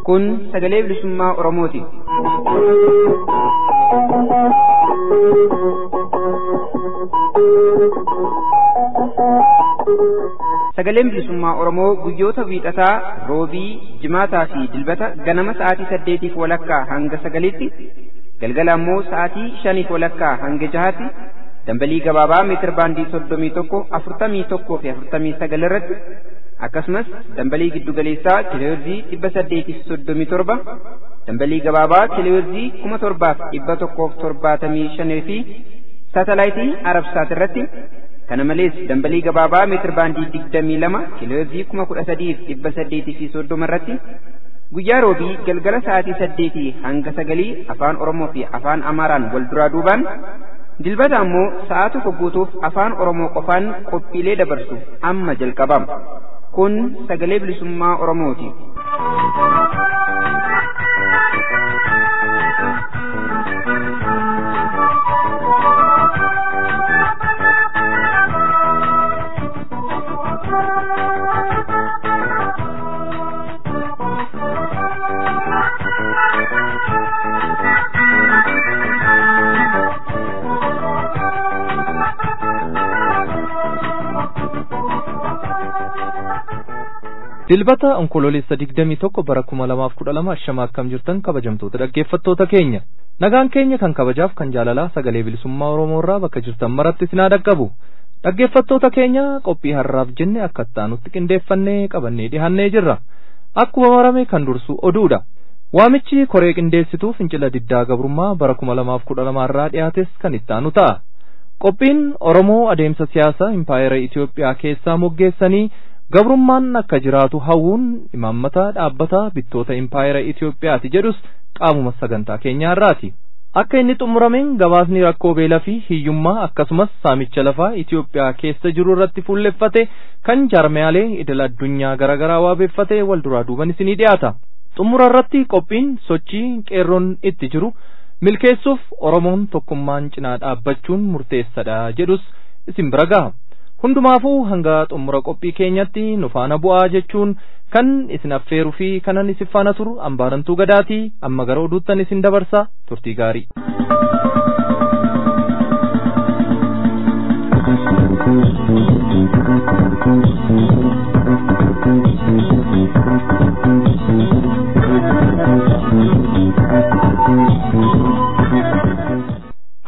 Kun sagalee bilisummaa Oromooti. Sagaleen bilisummaa Oromoo guyyoota wiixataa, roobii, jimaataa fi dilbata ganama sa'aatii 8:30 hanga 9tti, galgala ammoo sa'aatii 5:30 hanga 6tti dambalii gabaabaa meetir baandii 31, 41 fi 49 irratti, akkasumas dambalii giddugaleessaa kiilooherzii 837, dambalii gabaabaa kiilooherzii 7175 fi saatalaayitii Arabsaat irratti. Kana malees dambalii gabaabaa meetir baandii 22 kiilooherzii 13,830 irratti guyyaa roobii galgala sa'aatii 8 hanga 9 afaan Oromoo fi afaan Amaaraan wal duraa duubaan, dilbata ammoo sa'a tokko guutuuf afaan Oromoo qofaan qophiilee dabarsu amma jalqabama. Kun sagalee bilisummaa Oromooti. Dilbata Onkoloolessa 21 bara 2012. Ashama, akkam jirtan kabajamtoota dhaggeeffattoota keenya? Nagaan keenya kan kabajaaf kan jaalalaa sagalee bilisummaa Oromoo irraa bakka jirtan maratti isin haa dhaqqabu. Dhaggeeffattoota keenya, qophii har'aaf jenne akka itti qindeeffannee qabannee dhihannee jirra. Akkuma marame kan dursu oduudha. Waamichi koree qindeessituu fincila diddaa gabrummaa bara 2012 irraa dhiyaates kan itti aanu ta'a. Qophiin Oromoo adeemsa siyaasaa impaayera Itoophiyaa keessaa moggeessanii gabrummaan akka jiraatu hawwuun imaammata dhaabbata bittoota impaayera Itoophiyaati jedhus qaamuma sagantaa keenyaa irraati. Akka inni xumurameen gabaasni rakkoo beelaa fi hiyyummaa akkasumas saamicha lafaa Itoophiyaa keessa jiru irratti fuulleffate kan jaarmiyaalee idil addunyaa garaagaraa waabeeffate wal duraa duuban isinii dhiyaata. Xumura irratti qophiin sochii qeerroon itti jiru milkeessuuf Oromoon tokkummaan cinaa dhaabbachuun murteessadha jedhus isin bira gaha. Hundumaafuu hanga xumura qophii keenyatti nu faana bu'aa jechuun kan isin affeeruu fi kanan isin faana turu ambaarantuu gadaatii. Amma gara oduuttan isin dabarsa, turtii gaarii.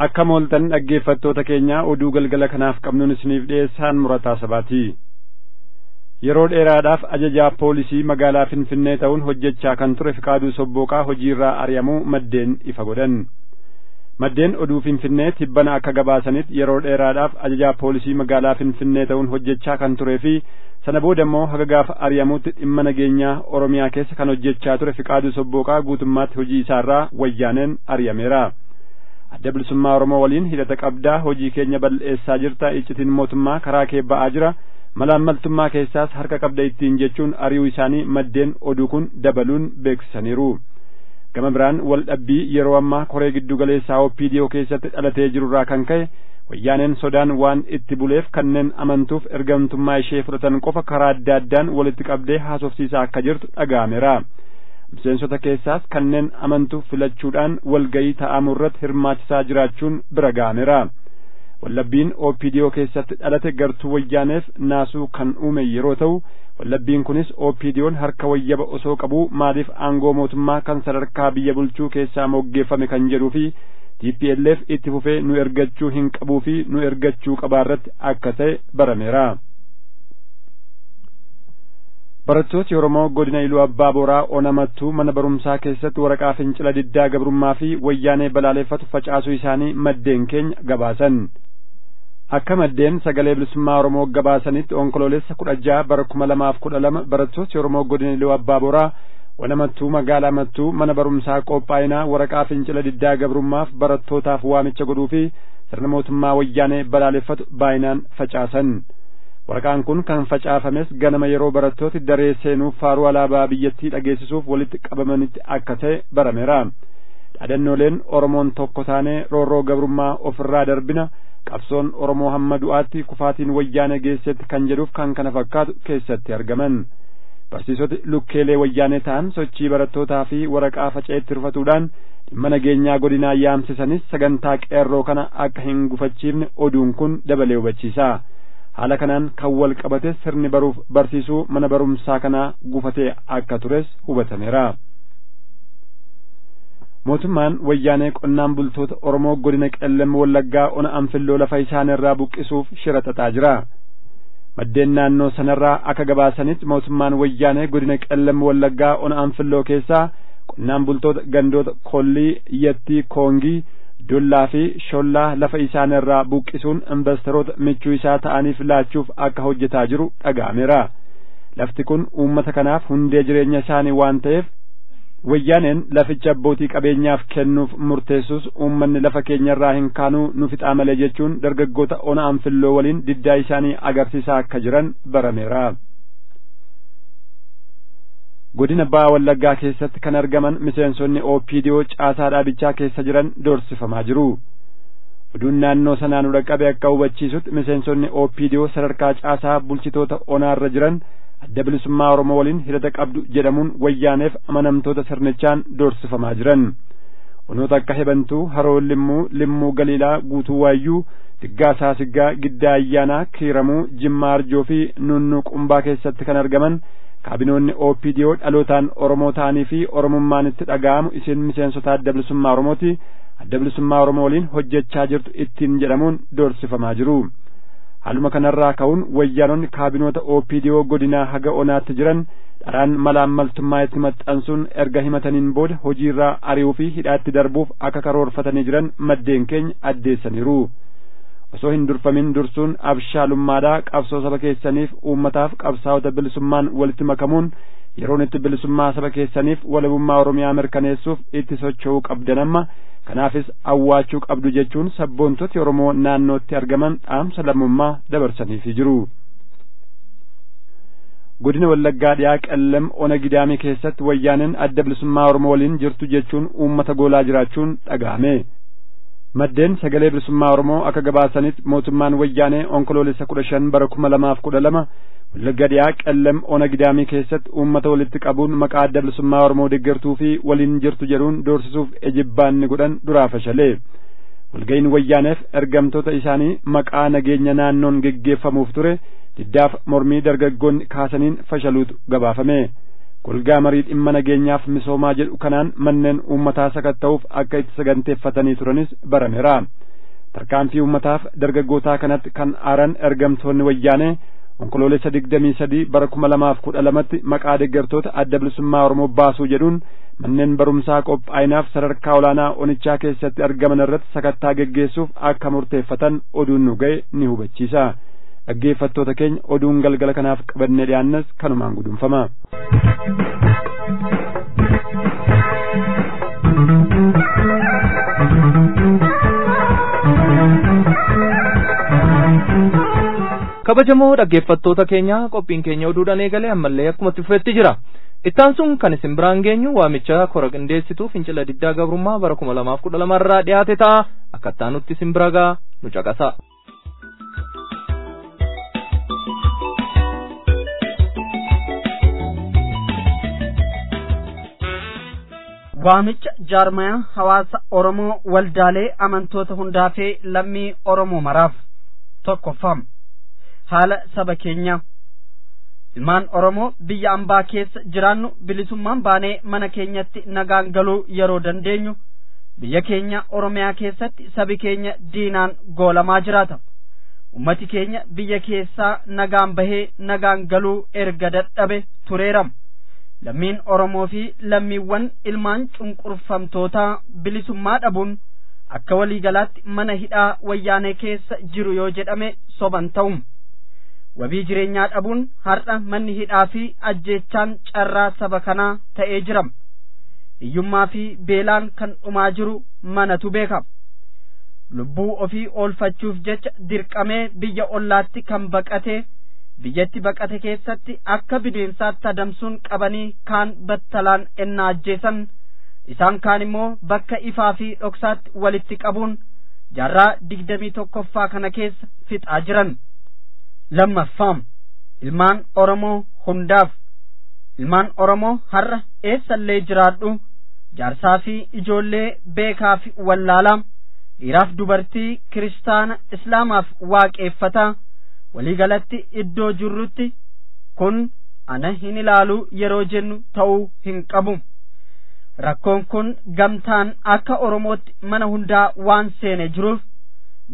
Akka mooltan dhaggeeffattoota keenya, oduu galgala kanaaf qabnuun isiniif dhiyeessaan murataa sabaati. Yeroo dheeraadhaaf ajajaa poolisii magaalaa Finfinnee ta'uun hojjechaa kan ture Fiqaaduu Sobbooqaa hojiirraa ari'amuu maddeen ifa godhan. Maddeen oduu Finfinnee tibbana akka gabaasanitti, yeroo dheeraadhaaf ajajaa poolisii magaalaa Finfinnee ta'uun hojjechaa kan turee fi sana booda immoo haga gaafa ari'amuutti dhimma nageenyaa Oromiyaa keessa kan hojjechaa ture Fiqaaduu Sobbooqaa guutummaatti hojii isaarraa wayyaaneen ari'ameera. Adda bilisummaa Oromoo waliin hidhata qabdaa, hojii keenya bal'eessaa jirta, iccitiin mootummaa karaa kee ba'aa jira, malaammaltummaa keessaas harka qabda ittiin jechuun ari'uu isaanii maddeen oduu kun dabaluun beeksisaniiru. Gama biraan wal dhabbii yeroo ammaa koree giddu galeessaa OPDO keessatti dhalatee jirurraa kan ka'e wayyaaneen sodaan waan itti buleef kanneen amantuuf ergamtummaa ishee fudhatan qofa karaa adda addaan walitti qabdee haasofsiisaa akka jirtu dhaga'ameera. Miseensota keessaas kanneen amantuuf filachuudhaan walgayii ta'amu irratti hirmaachisaa jiraachuun bira ga'ameera. Wallabbiin OPDO keessatti dhalate gartuu wayyaaneef naasuu kan uume yeroo ta'u, wallabbiin kunis OPDOn harka wayyaba osoo qabuu maaliif aangoo mootummaa kan sadarkaa biyya bulchuu keessaa moggeeffame kan jedhuu fi TPLF itti fufee nu ergachuu hin qabuu fi nu ergachuu qabaarratti akka ta'e barameera. Barattooti Oromoo godina Iluu Abbaa Boraa Onamattuu mana barumsaa keessatti waraqaa fincila diddaa gabrummaa fi wayyaanee balaaleffatu facaasuu isaanii maddeen keenya gabaasan. Akka maddeen sagalee bilisummaa Oromoo gabaasanitti, Onkoloolessa 16 bara 2012 barattooti Oromoo godina Iluu Abbaa Boraa Onamattuu magaalaa Mattuu mana barumsaa qophaa'inaa waraqaa fincila diddaa gabrummaaf barattootaaf waamicha godhuu fi sirna mootummaa wayyaanee balaaleffatu baay'inaan facaasan. Waraqaan kun kan facaafames ganama yeroo barattooti daree seenuuf faaruu alaabaa biyyattii dhageessisuuf walitti qabamanitti akka ta'e barameera. Dhaadannooleen Oromoon tokko taanee roorroo gabrummaa ofirraa darbina, Qabsoon Oromoo hamma du'aatti kufaatiin wayyaanee geessetti kan jedhuuf kan kana fakkaatu keessatti argaman. Barsiisoti lukkeelee wayyaanee ta'an sochii barattootaa fi waraqaa faca'etti rufatuudhaan dhimma nageenyaa godinaa yaamsisanis sagantaa qeerroo kana akka hin gufachiifne oduun kun dabalee hubachiisa. Haala kanaan kan wal qabate sirni baruuf barsiisuu mana barumsaa kanaa gufatee akka tures hubatameera. Mootummaan wayyaanee qonnaan bultoota Oromoo godina Qellem Wallaggaa ona Anfilloo lafa isaanirraa buqqisuuf shira xaxaa jira. Maddeen naannoo sanarraa akka gabaasanitti mootummaan wayyaanee godina Qellem Wallaggaa ona Anfilloo keessaa qonnaan bultoota gandoota Kollii, Yattii, Koongii, Dullaa fi Shollaa lafa isaanirraa buqqisuun investoroota michuu isaa ta'aniif laachuuf akka hojjetaa jiru dhaga'ameera. Lafti kun uummata kanaaf hundee jireenya isaanii waan ta'eef wayyaaneen laficha abbootii qabeenyaaf kennuuf murteessus uummanni lafa keenyarraa hin kaanuu nu fixaa malee jechuun dargaggoota ona Anfilloo waliin diddaa isaanii agarsiisaa akka jiran barameera. Godina Baha Wallaggaa keessatti kan argaman miseensonni OPDO caasaa dhaabichaa keessa jiran doorsifamaa jiru. Oduun naannoo sanaa nu dhaqqabe akka hubachiisutti miseensonni OPDO sadarkaa caasaa bulchitoota onaarra jiran adda bilisummaa Oromoo waliin hidhata qabdu jedhamuun wayyaaneef amanamtoota sirnichaan doorsifamaa jiran. Onoota akka Hebantuu, Haroo Limmuu, Limmuu Galiilaa, Guutuu Waayyuu, Diggaa Saasiggaa, Giddaa Ayyaanaa, Kiiramuu, Jimmaa Arjoo fi Nunnuu Qumbaa keessatti kan argaman kaabinoonni OPDO dhalootaan Oromoo ta'anii fi Oromummaan itti dhaga'amu isin miseensota adda bilisummaa Oromooti, adda bilisummaa Oromoo waliin hojjechaa jirtu ittiin jedhamuun doorsifamaa jiru. Haaluma kanarraa ka'uun wayyaanonni kaabinoota OPDO godinaa haga onaatti jiran dharaan malaammaltummaa itti maxxansuun erga himataniin booda hojiirraa ari'uu fi hidhaatti darbuuf akka karoorfatanii jiran maddeen keenya addeessaniiru. Osoo hin durfamin dursuun abshaalummaadhaa qabsoo saba keessaniif uummataaf qabsaa'ota bilisummaan walitti makamuun yeroon itti bilisummaa saba keessaniif walabummaa Oromiyaa mirkaneessuuf itti socho'uu qabdan amma kanaafis awwaachuu qabdu jechuun sabboontoti Oromoo naannootti argaman dhaamsa lammummaa dabarsaniifii jiru. Godina Wallaggaa dhiyaa Qellem ona Gidaamii keessatti wayyaaneen adda bilisummaa Oromoo waliin jirtu jechuun uummata goolaa jiraachuun dhaga'ame. Maddeen sagalee bilisummaa Oromoo akka gabaasanitti mootummaan wayyaanee onkoloolessa 15 bara 2012 Wallagga dhiyaa Qellem ona Gidaamii keessatti uummata walitti qabuun maqaa adda bilisummaa Oromoo deeggartuu fi waliin jirtu jedhuun doorsisuuf ejibbaanni godhan duraa fashalee. Walga'iin wayyaaneef ergamtoota isaanii maqaa nageenya naannoon geggeeffamuuf ture diddaaf mormii dargaggoonni kaasaniin fashaluutu gabaafame. Golgaa marii dhimma nageenyaaf misoomaa jedhu kanaan manneen uummataa sakatta'uuf akka itti saganteeffatanii turanis barameera. Tarkaanfii uummataaf dargaggootaa kanatti kan aaran ergamtoonni wayyaanee onkoloolessa 23 bara 2012tti maqaa deeggartoota adda bilisummaa Oromoo baasuu jedhuun manneen barumsaa qophaa'inaaf sadarkaa olaanaa onichaa keessatti argaman irratti sakattaa geggeessuuf akka murteeffatan oduun nu ga'e ni hubachiisa. Dhaggeeffattoota keenya oduun galgala kanaaf qabannee dhiyaannas kanumaan guduunfama. Kabajamoo dhaggeeffattoota keenya qophiin keenya oduudhaan eegalee ammallee akkuma itti fufetti jira. Ittaan sun kan isin biraan geenyu waamicha kora qindeessituu fincila diddaa gabrummaa bara 2012 irraa dhiyaate ta'a. Akka ittaanutti isin bira ga'a nu caqasa. Waamicha jaarmaya hawaasa Oromoo waldaalee amantoota hundaa fi lammii Oromoo maraaf tokkoffam. Haala saba keenyaa ilmaan Oromoo biyya ambaa keessa jiraannu bilisummaan baanee mana keenyatti nagaan galuu yeroo dandeenyu biyya keenya Oromiyaa keessatti sabi keenya diinaan goolamaa jiraata. Ummati keenya biyya keessaa nagaan bahee nagaan galuu erga dadhabe tureerama. Lammiin Oromoo fi lammiiwwan ilmaan cunqurfamtootaa bilisummaa dhabuun akka waliigalaatti mana hidhaa wayyaanee keessa jiru yoo jedhame soban ta'um. Wabii jireenyaa dhabuun har'a manni hidhaa fi ajjeechaan carraa saba kanaa ta'ee jira. Hiyyummaa fi beelaan kan dhumaa jiru manatu beeka. Lubbuu ofii oolfachuuf jecha dirqamee biyya ollaatti kan baqate biyyatti baqate keessatti akka bineensaatti adamsuun qabanii kaan battalaan ennaa ajjeesan isaan kaan immoo bakka ifaa fi dhoksaatti walitti qabuun jaarraa 21ffaa kana keessa fixaa jiran. Lammaffaa, ilmaan Oromoo hundaaf. Ilmaan Oromoo har'a eessallee jiraadhu, jaarsaa fi ijoollee, beekaa fi wallaalaa, dhiiraaf dubartii, kiristaana, islaamaaf waaqeeffataa, waliigalatti iddoo jirrutti kun ana hin ilaalu yeroo jennu ta'uu hin qabu. Rakkoon kun gamtaan akka Oromootti mana hundaa waan seene jiruuf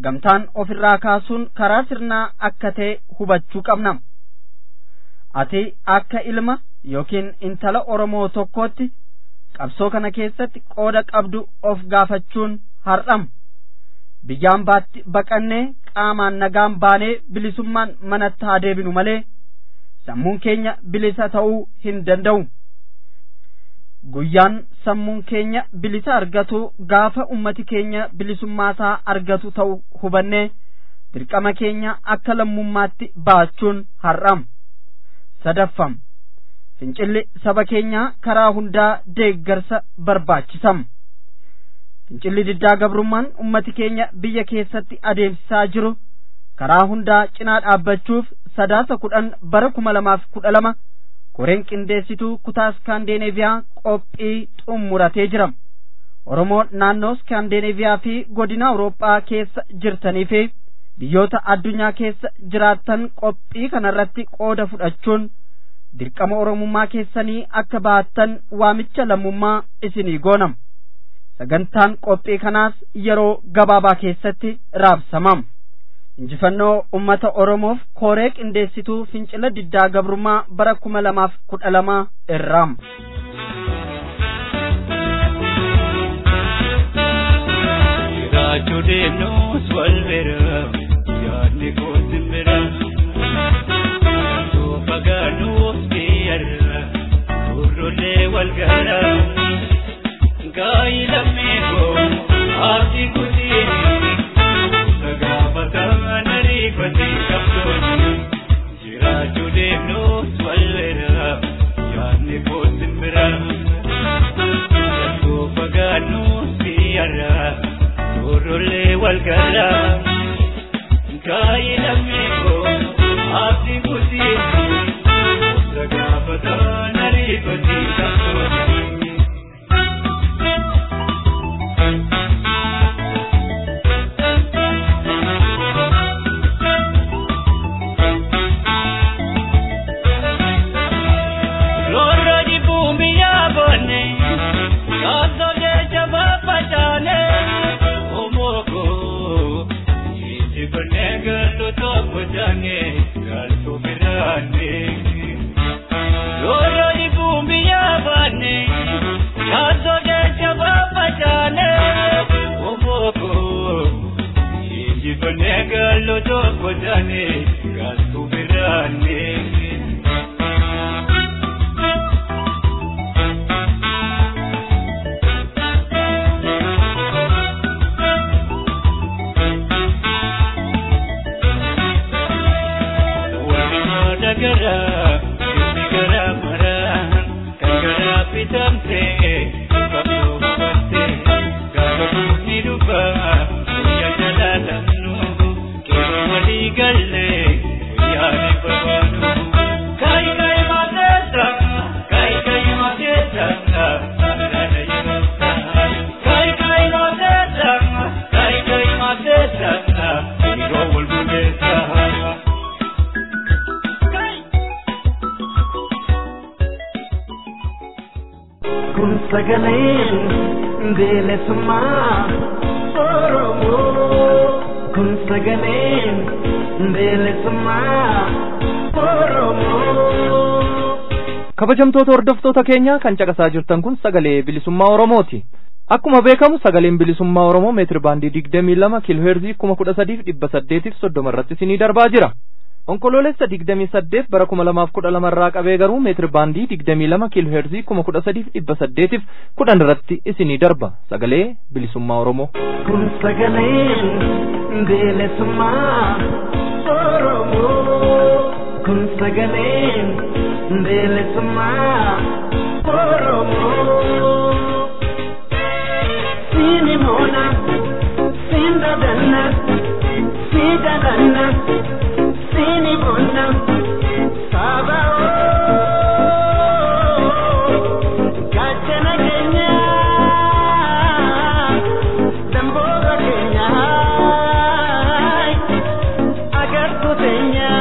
gamtaan ofirraa kaasuun karaa sirnaa akka ta'e hubachuu qabna. Ati akka ilma yookiin intala Oromoo tokkootti qabsoo kana keessatti qooda qabdu of gaafachuun har'am. Biyyaan baatti baqannee qaamaan nagaan baanee bilisummaan manatti haa deebinu malee sammuun keenya bilisa ta'uu hin danda'u. Guyyaan sammuun keenya bilisa argatu gaafa ummati keenya bilisummaasaa argatu ta'u hubannee dirqama keenya akka lammummaatti baachuun har'am. Sadaffam, fincilli saba keenyaa karaa hundaa deeggarsa barbaachisam. Fincilli diddaa gabrummaan ummati keenya biyya keessatti adeemsisaa jiru karaa hundaa cinaa dhaabbachuuf Sadaasa 10 bara 2012 koreen qindeessituu kutaa Iskaandineeviyaa qophii xumuratee jira. Oromoo naannoo Iskaandineeviyaa fi godina Awurooppaa keessa jirtanii fi biyyoota addunyaa keessa jiraattan qophii kanarratti qooda fudhachuun dirqama Oromummaa keessanii akka baattan waamicha lammummaa isinii goonam. Sagantaan qophii kanaas yeroo gabaabaa keessatti raabsamam. Injifannoo ummata Oromoof koree qindeessituu fincila diddaa gabrummaa bara 2012 irraam. Jiraachuu deemnus wal bira, yaadni koos hin bira. Osoo fagaannus biyyarra, gurrollee wal gara. Gaayi lammii koo abdii kutii, sagaafataan ariifatee qabdooni. Jiraachuu deemnus wal bira, yaadni koos hin bira. Osoo fagaannus biyyarra, gurrollee wal gara. Gaayi lammii koo abdii kutii, sagaafataan ariifatee qabdooni. Kun sagaleen bilisummaa Oromoo. Kun sagaleen bilisummaa Oromoo. Kabajamtoota hordoftoota keenya kan caqasaa jirtan kun sagalee bilisummaa Oromooti. Akkuma beekamu sagaleen bilisummaa Oromoo meetir baandii 22 kiilooheerzii 13830 irratti isinii darbaa jira. Onkoloolessa 28 bara 2012 irraa qabee garuu meetir baandii 22 kiilooheerzii 13810 irratti isinii darba. Sagalee bilisummaa Oromoo. Kun sagaleen bilisummaa Oromoo. Kun sagaleen bilisummaa Oromoo. Sinimona, sindadana. Jalanna sini bonna saba gaachana keenya damboga keenya agartu teenya.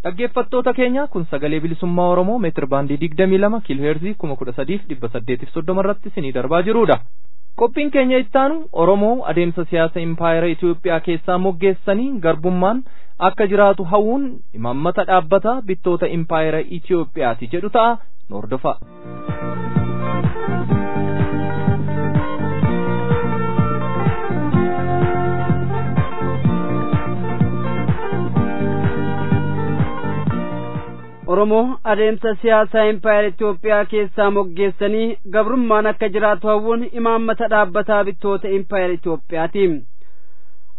Dhaggeeffattoota keenya kun sagalee bilisummaa Oromoo meetir baandii 22 kiilooheerzii 13830 irratti isinii darbaa jirudha. Qophiin keenya ittaanu Oromoo adeemsa siyaasa impaayera Itoophiyaa keessaa moggeessanii garbummaan akka jiraatu hawwuun imaammata dhaabbata bittoota impaayera Itoophiyaati jedhu ta'a nu hordofaa. Oromoo adeemsa siyaasaa impaayera Itoophiyaa keessaa moggeessanii gabrummaan akka jiraatu hawwuun imaammata dhaabbataa bittoota impaayera Itoophiyaati.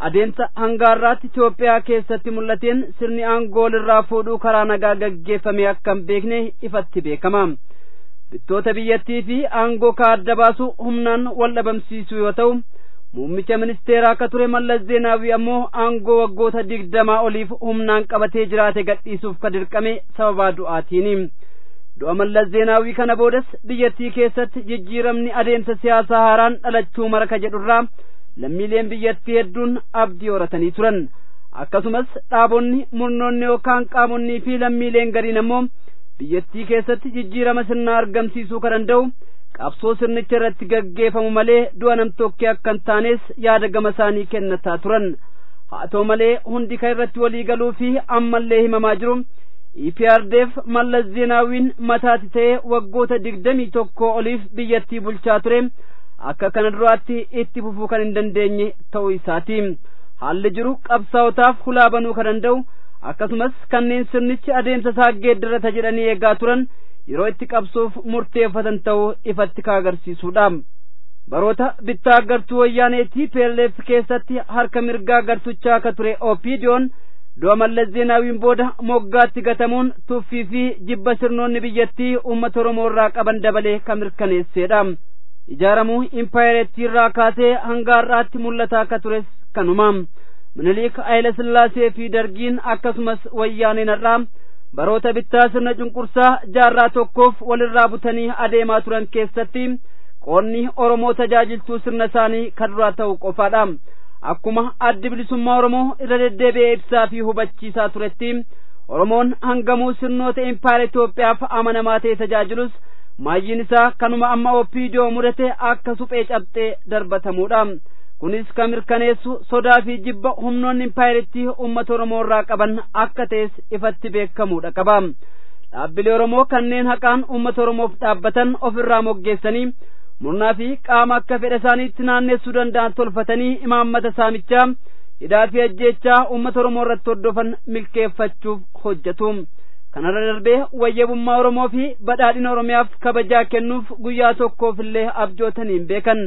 Adeemsa hanga har'aatti Itoophiyaa keessatti mul'ateen sirni aangoo walirraa fuudhuu karaa nagaa gaggeeffame akka hin beekne ifatti beekama. Bittoota biyyattii fi aangoo ka adda baasu humnaan wal dhabamsiisuu yoo ta'u, muummicha ministeeraa akka ture Mallas Zeenaawii ammoo aangoo waggoota 20 oliif humnaan qabatee jiraate gadhiisuuf ka dirqame sababaa du'aatiin. Du'a Mallas Zeenaawii kana boodas biyyattii keessatti jijjiiramni adeemsa siyaasaa haaraan dhalachuu mara ka jedhurraa lammiileen biyyattii hedduun abdii horatanii turan. Akkasumas dhaabonni murnoonni yookaan qaamonnii fi lammiileen gariin ammoo biyyattii keessatti jijjiirama sirnaa argamsiisuu ka danda'u qabsoo sirnicha irratti gaggeeffamu malee du'a namtokkee akka hin taanes yaada gama isaanii kennataa turan. Haa ta'u malee hundi kan irratti walii galuu fi ammallee himamaa jiru EPRDF Mallas Zeenaawiin mataati ta'ee waggoota 21 oliif biyyattii bulchaa ture akka kana duraatti itti fufuu kan hin dandeenye ta'uu isaati. Haalli jiru qabsaa'otaaf hulaa banuu kan danda'u akkasumas kanneen sirnichi adeemsa isaa geeddarata jedhanii eegaa turan yeroo itti qabsuuf murteeffatan ta'uu ifatti ka agarsiisuudha. Baroota bittaa gartuu wayyaanee TPLF keessatti harka mirgaa gartuchaa akka ture OPDO'n du'a Mallas Zeenaawiin booda moggaatti gatamuun tuffii fi jibba sirnoonni biyyattii uummata Oromoo irraa qaban dabalee kan mirkaneessedha. Ijaaramuu impaayera irraa kaasee hanga har'aatti mul'ataa akka tures kanuma. Minilik Haayila Sillaasee fi Dargiin akkasumas wayyaaneen har'aa baroota bittaa sirna cunqursaa jaarraa tokkoof walirraa butanii adeemaa turan keessatti qoonni Oromoo tajaajiltuu sirna isaanii kan duraa ta'u qofaadha. Akkuma addi bilisummaa Oromoo irra deddeebi'ee ibsaa fi hubachiisaa turetti Oromoon hangamuu sirnoota impaayera Itoophiyaaf amanamaa ta'e tajaajilus maayyiin isaa kanuma amma OPDO mudate akka suphee cabxee darbatamuudha. Kunis kan mirkaneessu sodaa fi jibba humnoonni impaayeritti uummata Oromoo irraa qaban akka ta'es ifatti beekamuudha qaba. Dhaabbilee Oromoo kanneen haqaan uummata Oromoof dhaabbatan ofirraa moggeessanii murnaa fi qaama akka fedha isaaniitti naannessuu danda'an tolfatanii imaammata saamichaa, hidhaa fi ajjeechaa uummata Oromoo irratti hordofan milkeeffachuuf hojjetu. Kanarra darbee wayyabummaa Oromoo fi badhaadhina Oromiyaaf kabajaa kennuuf guyyaa tokkoof illee abjootanii hin beekan.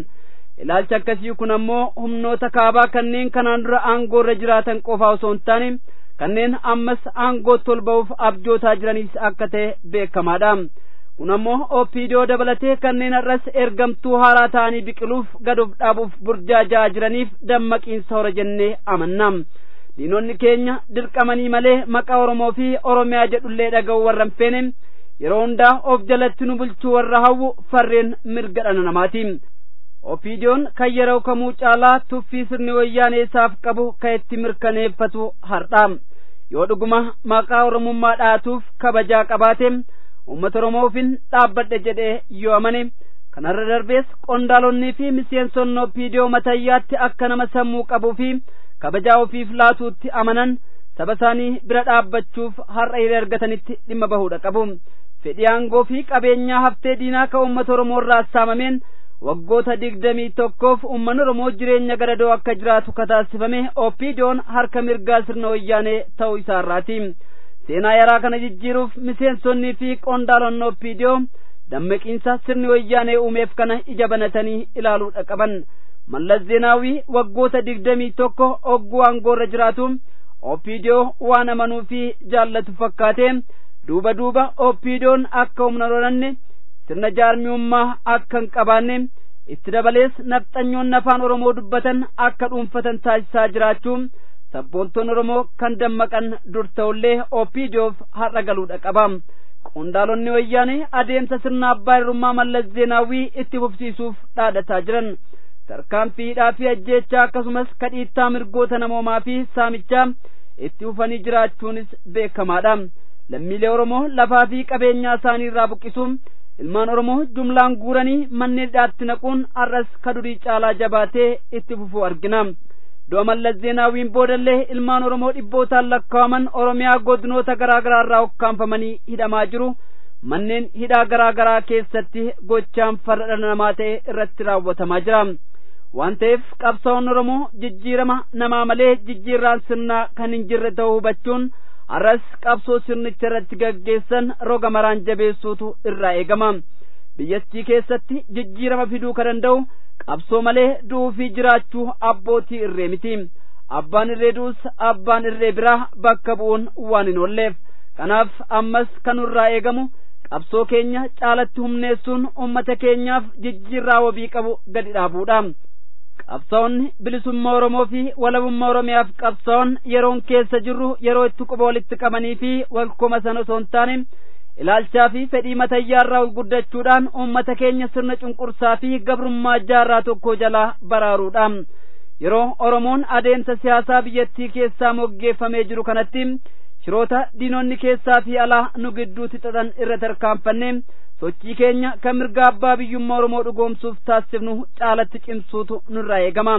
Ilaalcha akkasii kun ammoo humnoota kaabaa kanneen kanaan dura aangoo irra jiraatan qofaa osoo hin taane kanneen ammas aangootti ol ba'uuf abjootaa jiraniis akka ta'e beekamaadha. Kun ammoo OPDO dabalatee kanneen har'as ergamtuu haaraa ta'anii biqiluuf gad of dhaabuuf burjaajaa jiraniif dammaqiinsa hora jennee amanna. Diinonni keenya dirqamanii malee maqaa Oromoo fi Oromiyaa jedhullee dhaga'uu warra hin feene, yeroo hundaa of jalatti nu bulchuu warra hawwu farreen mirga dhala namaati. OPDO'n kan yeroo kamuu caalaa tuffii sirni wayyaanee isaaf qabu kan itti mirkaneeffatu har'a. Yoo dhuguma maqaa Oromummaa dhaatuuf kabajaa qabaate, uummata Oromoofin dhaabbadhe jedhee yoo amane, kanarra darbees qondaalonnii fi miseensonni OPDO matayyaatti akka nama sammuu qabuu fi kabajaa ofiif laatuutti amanan saba isaanii bira dhaabbachuuf har'a hiree argatanitti dhimma bahuudha qabu. Fedhii aangoo fi qabeenyaa haftee diinaa kan uummata Oromoo irraa saamameen waggoota 21f uummanni Oromoo jireenya gadadoo akka jiraatu kataasifame OPDO'n harka mirgaa sirna wayyaanee ta'uu isaarraati. Seenaa yaraa kana jijjiiruuf miseensonnii fi qondaalonni OPDO dammaqiinsa sirni wayyaanee uumeef kana ija banatanii ilaaluudha qaban. Mallas Zeenaawii waggoota 21 ogguu aangoo irra jiraatu OPDO waan amanuu fi jaallatu fakkaate duuba duuba OPDO'n akka humna lolanne, sirna jaarmiyummaa akka hin qabaanne, itti dabalees nafxanyoonni afaan Oromoo dubbatan akka dhuunfatan taasisaa jiraachuu sabboontonni Oromoo kan dammaqan dur ta'ullee OPDOf har'a galuudha qaba. Qondaalonni wayyaanee adeemsa sirna abbaa irrummaa Mallas Zeenaawii itti fufsiisuuf dhaadhataa jiran tarkaanfii hidhaa fi ajjeechaa akkasumas kadhiittaa mirgoota namoomaa fi saamichaa itti fufanii jiraachuunis beekamaadha. Lammiilee Oromoo lafaa fi qabeenyaa isaanii irraa buqqisuun, ilmaan Oromoo jumlaan guuranii manneen hidhaatti naquun har'as ka durii caalaa jabaatee itti fufuu argina. Du'a Mallas Zeenaawiin boodallee ilmaan Oromoo dhibbootaan lakkaa'aman Oromiyaa godinoota garaa garaa irraa ukkaanfamanii hidhamaa jiru. Manneen hidhaa garaa garaa keessatti gochaan farra dhala namaa ta'e irratti raawwatamaa jira. Waan ta'eef qabsaa'onni Oromoo jijjiirama namaa malee jijjiirraan sirnaa kan hin jirre ta'uu hubachuun har'as qabsoo sirnicha irratti gaggeessan roga maraan jabeessuutu irraa eegama. Biyyattii keessatti jijjiirama fiduu kan danda'u qabsoo malee du'uu fi jiraachuu abbootii irree miti. Abbaan irree du'us abbaan irree biraa bakka bu'uun waan hin oolleef. Kanaaf ammas kan nurraa eegamu qabsoo keenya caalatti humneessuun uummata keenyaaf jijjiirraa wabii qabu gadi dhaabuudha. Qabsaa'onni bilisummaa Oromoo fi walabummaa Oromiyaaf qabsaa'on yeroon keessa jirru yeroo itti quba walitti qabanii fi walkoma sana osoo hin taane ilaalchaa fi fedhii matayyaarraa ol guddachuudhaan uummata keenya sirna cunqursaa fi gabrummaa jaarraa tokko jalaa baraaruudha. Yeroo Oromoon adeemsa siyaasaa biyyattii keessaa moggeeffamee jiru kanatti shiroota diinonni keessaa fi alaa nu gidduutti xaxan irra tarkaanfanne sochii keenya kan mirga abbaa biyyummaa Oromoo dhugoomsuuf taasifnu caalatti cimsuutu nurraa eegama.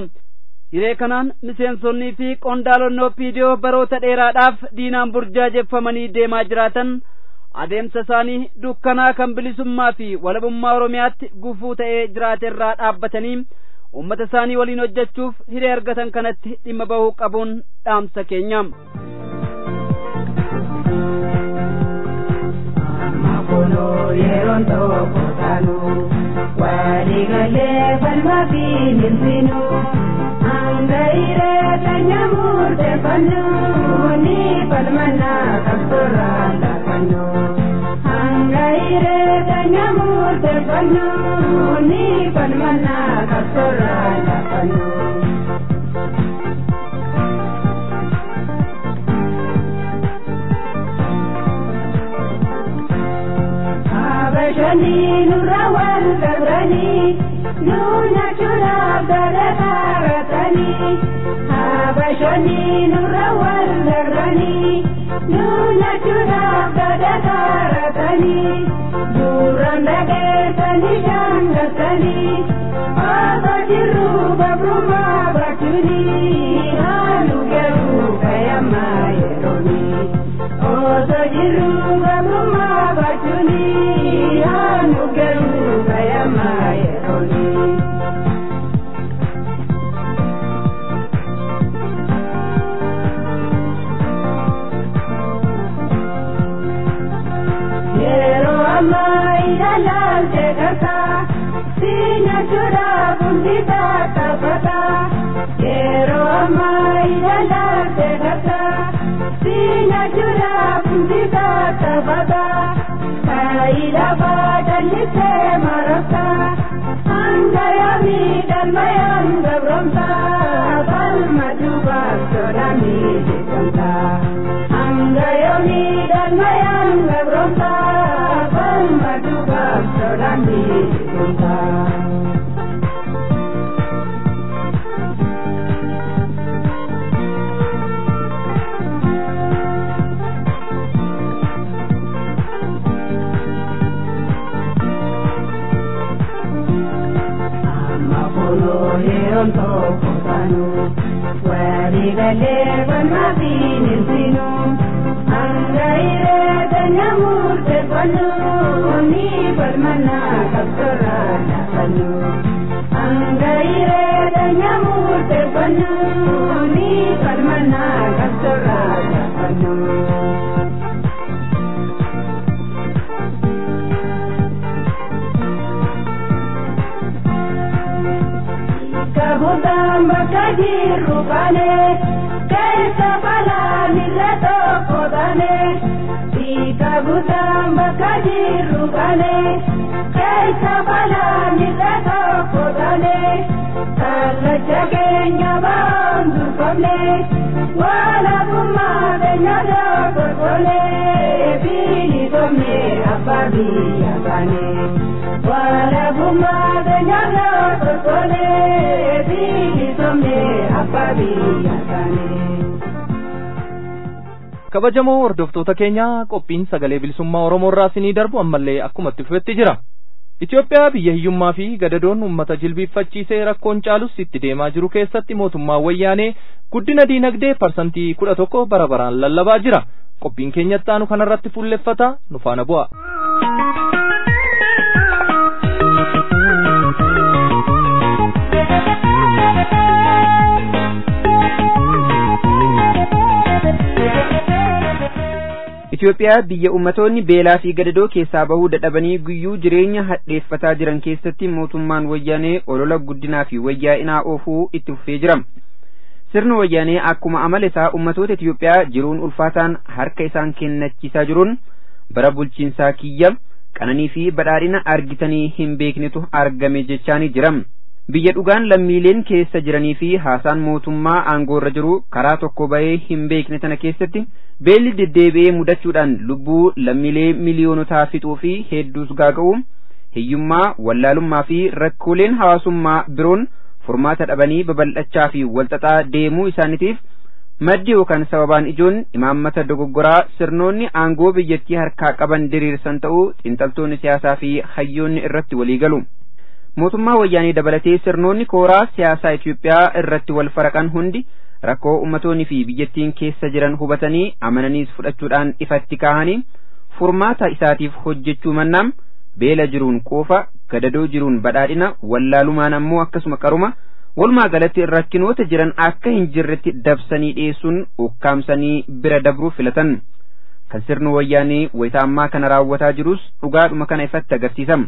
Hiree kanaan miseensonnii fi qondaalonni OPDO baroota dheeraadhaaf diinaan burjaajeffamanii deemaa jiraatan adeemsa isaanii dukkanaa kan bilisummaa fi walabummaa Oromiyaatti gufuu ta'ee jiraate irraa dhaabbatanii uummata isaanii waliin hojjechuuf hiree argatan kanatti dhimma bahuu qabuun dhaamsa keenya. Yeroon tokko taanu waliigalee falmaa fi milfiinu hanga hiree keenya murteeffannu ni falmannaa qabsoorraa laafannu. Hanga hiree keenya murteeffannu ni falmannaa qabsoorraa laafannu. Habashani nurra wal dabrani nu nyaachuudhaaf dadhabaaratani. Habashani nurra wal dabrani nu nyaachuudhaaf dadhabaaratani. Duraan dhageessanii shaangatanii osoo jirru gabrummaa bachuuni haaluu garuu fayyammaa yerooni. Osoo jirru gabrummaa hundi tattaaffata yeroo ammaa ilaalaa garta si nyaachuudhaaf hundi tattaaffata kaayilafaa callisee marabta hanga yoomii galmayaan gabroomta falma duubaaf sodaamii jeeqamta hanga yoomii galmayaan gabroomta falma duubaaf sodaamii jeeqamta. Waligalee falma bineensinu hanga irreeta nyaamurte fannu ni falmana qabsorra laafannu. Hanga irreeta nyaamurte fannu ni falmana qabsorra laafannu. Kabutaan bakka jirru baane keessa balaan irra tokko taane. Kabutaan bakka jirru baane keessa balaan irra tokko taane. Kallacha keenya ba'aan durfamne walabummaa keenya dogoggorre bilisoomne abbaa biyya baane. Walabummaa keenya dogoggorre bilisoomne abbaa biyya baane. Kabajamoo hordoftoota keenya, qophiin sagalee bilisummaa Oromoo irraa isinii darbu ammallee akkuma itti fufetti jira. Itoophiyaa biyya hiyyummaa fi gadadoon uummata jilbiiffachiisee rakkoon caalus itti deemaa jiru keessatti mootummaan wayyaanee guddina diinagdee 11% bara baraan lallabaa jira. Qophiin keenya itti aanu kanarratti fuulleffata, nu faana bu'a. Itoophiyaa biyya ummatoonni beelaa fi gadadoo keessaa bahuu dadhabanii guyyuu jireenya hadheeffataa jiran keessatti mootummaan wayyaanee olola guddinaa fi wayyaa'inaa oofuu itti fufee jira. Sirni wayyaanee akkuma amala isaa ummatoota Itoophiyaa jiruun ulfaataan harka isaan kennachiisaa jiruun bara bulchiinsaa kiyya qananii fi badhaadhina argitanii hin beeknetu argame jechaanii jira. Biyya dhugaan lammiileen keessa jiranii fi haasaan mootummaa aangoorra jiru karaa tokko bahee hin beekne tana keessatti beelli deddeebi'ee mudachuudhaan lubbuu lammiilee miliyoonotaa fixuu fi hedduus gaaga'u, hiyyummaa, wallaalummaa fi rakkooleen hawaasummaa biroon furmaata dhabanii babal'achaa fi walxaxaa deemuu isaaniitiif maddi yookaan sababaan ijoon imaammata dogoggoraa sirnoonni aangoo biyyattii harkaa qaban diriirsan ta'uu xiinxaltoonni siyaasaa fi hayyoonni irratti walii galu. Mootummaa wayyaanee dabalatee sirnoonni kooraa siyaasaa Itoophiyaa irratti wal faraqan hundi rakkoo ummatoonni fi biyyattiin keessa jiran hubatanii amananiis fudhachuudhaan ifatti kaahanii furmaata isaatiif hojjechuu mannaam beela jiruun quufa, gadadoo jiruun badhaadhina, wallaalumaan ammoo akkasuma qaruma, walumaa galatti rakkinoota jiran akka hin jirretti dabsanii dhiyeessuun ukkaamsanii bira dabruu filatan. Kan sirni wayyaanee wayita ammaa kana raawwataa jirus dhugaadhuma kana ifatti agarsiisama.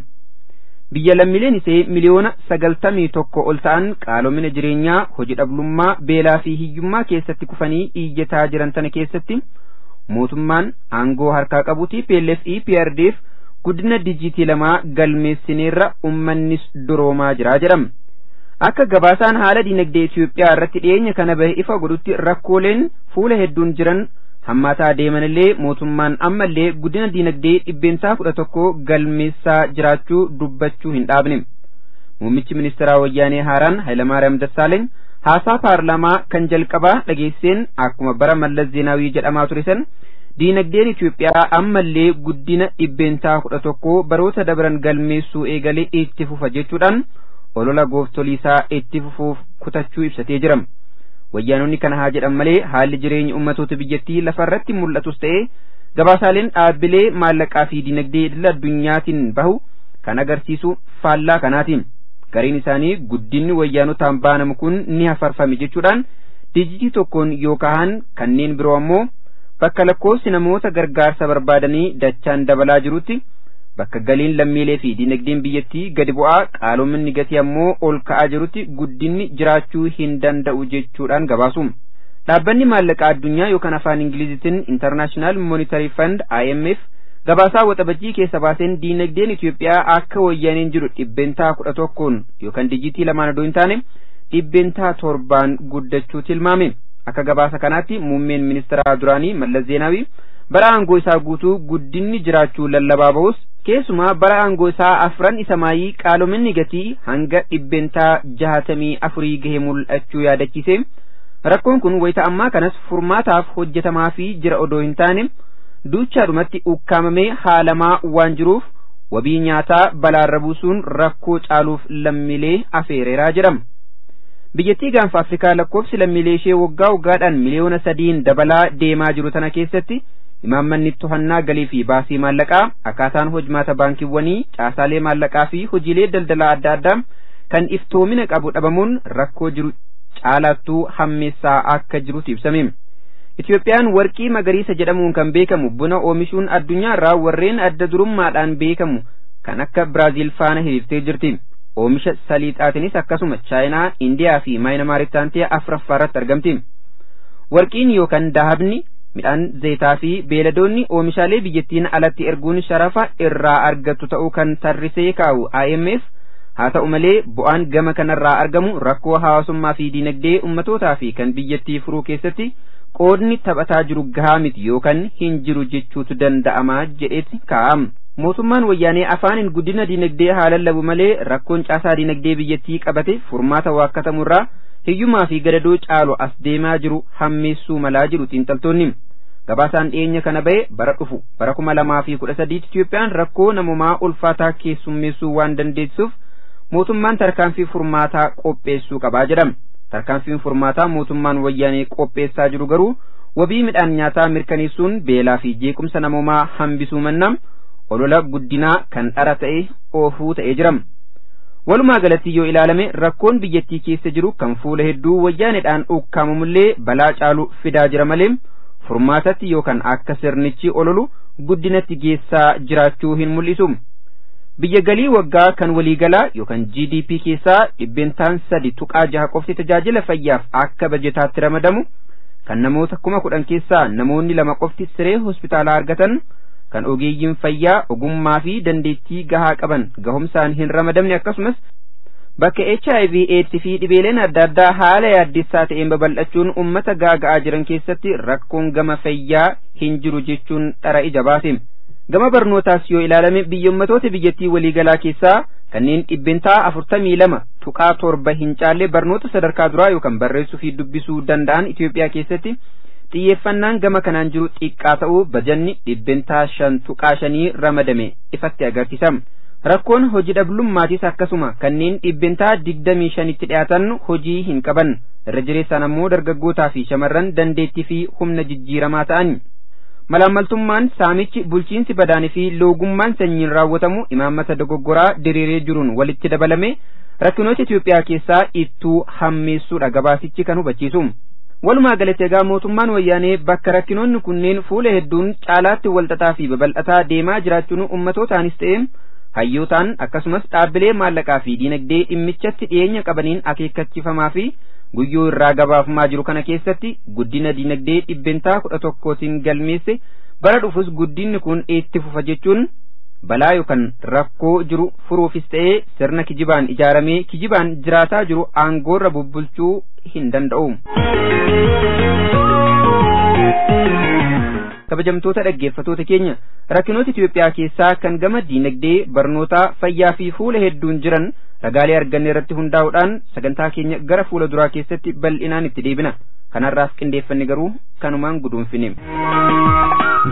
Biyya lammiileen isee 91 miliyoona ol ta'an qaalomina jireenyaa, hojii dhablummaa, beelaa fi hiyyummaa keessatti kufanii iyyataa jiran tana keessatti mootummaan aangoo harkaa qabu TPLF EPRDF guddina dijiitii 2 galmeessineerra, ummannis duroomaa jira jedhama. Akka gabaasaan haala diinagdee Itoophiyaa irratti dhiyeenya kana bahe ifa godhutti rakkooleen fuula hedduun jiran hammaataa deemanillee mootummaan ammallee guddina diinagdee 11% galmeessaa jiraachuu dubbachuu hin dhaabne. Muummichi ministeeraa wayyaanee haaraan Hayilamaariyaam Dassaaleeny haasaa paarlaamaa kan jalqabaa dhageesseen akkuma bara Mallas Zeenaawii jedhamaa ture san diinagdeen Itoophiyaa ammallee guddina 11% baroota dabran galmeessuu eegalee itti fufa jechuudhaan olola gooftoliisaa itti fufuuf kutachuu ibsatee jira. Wayyaanonni kana haa jedhan malee haalli jireenya ummatoota biyyattii lafarratti mul'atus ta'ee gabaasaaleen dhaabbilee maallaqaa fi diinagdee idil addunyaatiin bahu kan agarsiisu faallaa kanaatiin. Gariin isaanii guddinni wayyaanotaan baanamu kun ni hafarfame jechuudhaan dijitii tokkoon yoo kahan, kanneen biroo ammoo bakka lakkoofsi namoota gargaarsa barbaadanii dachaan dabalaa jirutti Bakka galiin lammiilee fi dinagdeen biyyattii gadi bu'aa, qaalominni gatii ammoo ol ka'aa jirutti guddinni jiraachuu hin danda'u jechuudhaan gabaasu. Dhaabbanni maallaqaa addunyaa yookaan afaan Ingilizitiin International Monetary Fund IMF gabaasaa Waxabajjii keessa baaseen diinagdeen Itoophiyaa akka wayyaaneen jiru 11% yookaan dijitii 2 odoo hin taane 7% guddachuu tilmaame. Akka gabaasa kanaatti muummeen ministeeraa duraanii Mallas Zeenaawii bara aangoo isaa guutuu guddinni jiraachuu lallabaa bahus, keessumaa bara aangoo isaa afran isa maayii qaalominni gatii hanga 64% gahe mul'achuu yaadachiise. Rakkoon kun wayita ammaa kanas furmaataaf hojjetamaa fi jira odoo hin taane duuchaadhumatti ukkaamamee haalamaa waan jiruuf wabii nyaataa balaarra buusuun rakkoo caaluuf lammiilee afeereeraa jedhama. Biyyattii gaanfa Afrikaa lakkoofsi lammiilee ishee waggaa waggaadhaan miliyoona 3n dabalaa deemaa jiru tana keessatti imaammanni to'annaa galii fi baasii maallaqaa, akkaataan hojmaata baankiiwwanii, caasaalee maallaqaa fi hojiilee daldalaa adda addaa kan iftoomina qabu dhabamuun rakkoo jiru caalaattuu hammeessaa akka jirutu ibsame. Itoophiyaan warqii magariisa jedhamuun kan beekamu buna oomishuun addunyaa irraa warreen adda durummaadhaan beekamu kan akka Biraaziil faana hiriirtee jirti. Oomisha saliixaatiinis akkasuma Chaayinaa, Indiyaa fi Maayinamaaritti aantee afuraffaa irratti argamti. Warqiin yookaan dahabni, midhaan zayitaa fi beeladoonni oomishaalee biyyattiin alatti erguun sharafa irraa argattu ta'uu kan tarrisee kaa'u IMF, haa ta'u malee bu'aan gama kanarraa argamu rakkoo hawaasummaa fi diinagdee ummatootaa fi kan biyyattii furuu keessatti qoodni taphataa jiru gahaa miti yookaan hin jiru jechuutu danda'amaa jedheeti kaa'ama. Mootummaan wayyaanee afaaniin guddina diinagdee haa lallabu malee rakkoon caasaa diinagdee biyyattii qabate furmaata waakkatamu irraa hiyyumaa fi gadadoo caalu as deemaa jiru hammeessuu malaa jiru xiinxaltoonni. Gabaasaan dhiyeenya kana ba'e bara dhufu bara 2013 Itoophiyaan rakkoo namumaa ulfaataa keessummeessuu waan dandeessuuf mootummaan tarkaanfii furmaataa qopheessuu qabaa jedhama. Tarkaanfiin furmaataa mootummaan wayyaanee qopheessaa jiru garuu wabii midhaan nyaataa mirkaneessuun beelaa fi jeequmsa namoomaa hambisuu mannaa olola guddinaa kan dhara ta'e oofuu ta'ee jira. Walumaa galatti yoo ilaalame rakkoon biyyattii keessa jiru kan fuula hedduu wayyaaneedhaan ukkaamamullee balaa caalu fidaa jira malee furmaatatti yookaan akka sirnichi ololu guddinatti geessaa jiraachuu hin mul'isu. Biyya galii waggaa kan waliigalaa yookaan GDP keessaa 3.6% qofti tajaajila fayyaaf akka bajetaatti ramadamu, kan namoota 10,000 keessaa namoonni 2 qofti siree hospitaalaa argatan, kan ogeeyyiin fayyaa ogummaa fi dandeettii gahaa qaban gahumsaan hin ramadamne, akkasumas bakka HIV AIDS fi dhibeeleen adda addaa haala yaaddessaa ta'een babal'achuun uummata gaaga'aa jiran keessatti rakkoon gama fayyaa hin jiru jechuun dhara ija baase. Gama barnootaas yoo ilaalame biyyommatoota biyyattii waliigalaa keessaa kanneen 42.7% hin caalle barnoota sadarkaa duraa yookaan barreessuu fi dubbisuu danda'an Itoophiyaa keessatti xiyyeeffannaan gama kanaan jiru xiqqaa ta'uu bajanni 5.5% ramadame ifatti agarsiisa. Rakkoon hojii dhablummaatis akkasuma kanneen 25%tti dhiyaatan hojii hin qaban, irra jireessaan ammoo dargaggootaa fi shamarran dandeettii fi humna jijjiiramaa ta'an. Malaammaltummaan, saamichi, bulchiinsi badaanii fi loogummaan sanyiin raawwatamu imaammata dogoggoraa diriiree jiruun walitti dabalame rakkinoota Itoophiyaa keessaa ittuu hammeessuudha gabaasichi kan hubachiisu. Walumaa galatti egaa mootummaan wayyaanee bakka rakkinoonni kunneen fuula hedduun caalaatti walxaxaa fi babal'ataa deemaa jiraachuun uummattootaanis ta'e hayyootaan akkasumas dhaabbilee maallaqaa fi diinagdee dhimmichatti dhiyeenya qabaniin akeekkachiifamaa fi guyyuu irraa gabaafamaa jiru kana keessatti guddina diinagdee 11%n galmeesse bara dhufus guddinni kun itti fufa jechuun balaa yookaan rakkoo jiru furuufis ta'ee sirna kijibaan ijaaramee kijibaan jiraataa jiru aangoorra bubbulchuu hin danda'u. Kabajamtoota dhaggeeffatoota keenya, rakkinoota Itoophiyaa keessaa kan gama diinagdee, barnootaa, fayyaa fi fuula hedduun jiran ragaalee arganne irratti hundaa'uudhaan sagantaa keenya gara fuula duraa keessatti bal'inaan itti deebina. Kanarraaf qindeeffanne garuu kanumaan guduunfine.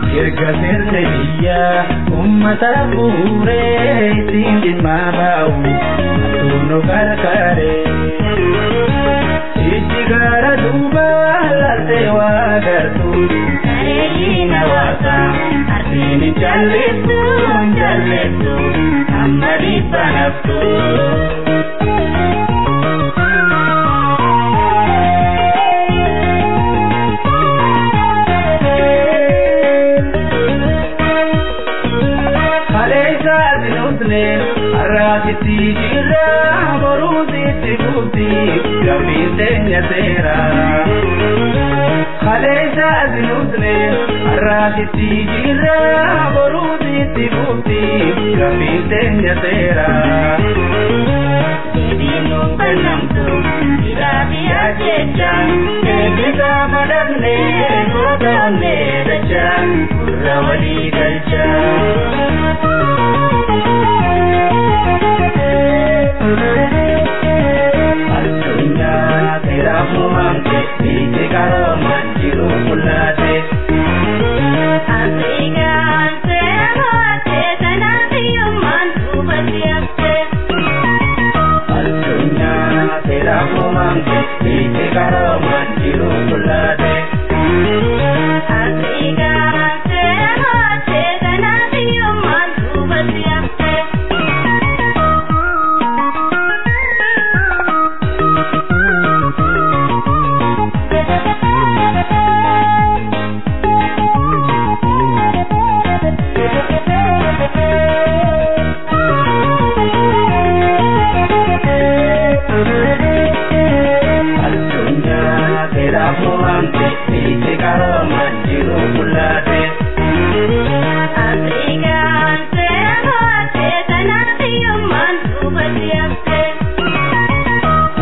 Mirga sirna biyyaa uummata fuuree ittiin dhimma ba'u atuun gargaaree. Ijji gara duubaa laaltee waa gartuu bareedina hawaasaa arsiin hin jallettu hin jallettu amma dhiibbaa naftu. Kaleessa Arraasitti jirra boruusitti bufti gabbiin teenya seera. Kaleessa asinusne arraasitti jirra boruusitti bufti gabbiin teenya seera. Deebiin kennamtu jiraafiya jecha eebbisa madaqne gootoonne dacha gurra walii galcha. Addunyaa seeraaf muumamte biitti qaroomaan jiru mul'ate. Afrikaan seera moo'atte kanaaf hiyyummaan duubatti hafte. Addunyaa seeraaf muumamte biitti qaroomaan jiru mul'ate. Afrikaan seera moo'atte kanaaf hiyyummaan duubatti hafte. Addunyaa seeraaf muumamte biitti qaroomaan jiru mul'ate. Afrikaan seera moo'atte kanaaf hiyyummaan duubatti hafte.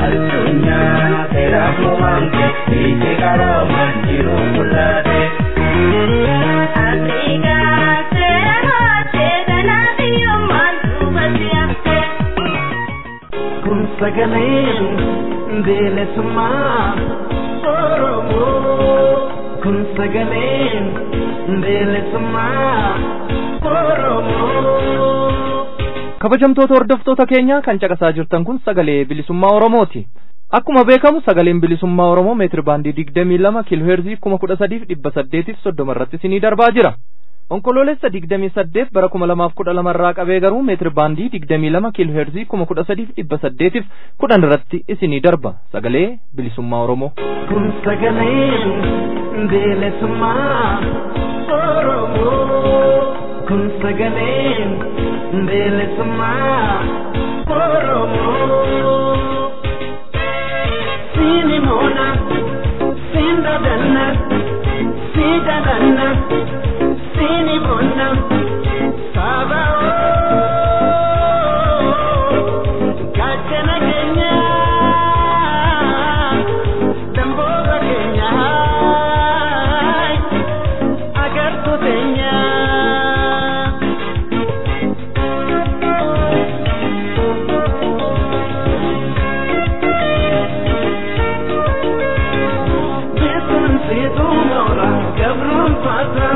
Addunyaa seeraaf muumamte biitti qaroomaan jiru mul'ate. Afrikaan seera moo'atte kanaaf hiyyummaan duubatti hafte. Kun sagaleen bilisummaa Oromoo. Kun sagaleen bilisummaa Oromoo. Kabajamtoota hordoftoota keenya kan caqasaa jirtan kun sagalee bilisummaa Oromooti. Akkuma beekamu sagaleen bilisummaa Oromoo meetir baandii 22 kiilooheerzii 13830 irratti isinii darbaa jira. Onkoloolessa 28 bara 2012 irraa qabee garuu meetir baandii 22 kiilooheerzii 13810 irratti isinii darba. Sagalee bilisummaa Oromoo. Kun sagaleen bilisummaa Oromoo. Kun sagaleen bilisummaa Oromoo. Siini moona, siin dadanna, sii dadanna, siini boonna, saaba oo, gaachana keenyaa. Damboota keenyaa agartuu teenyaa. Beekumsiituu moora gabruun faata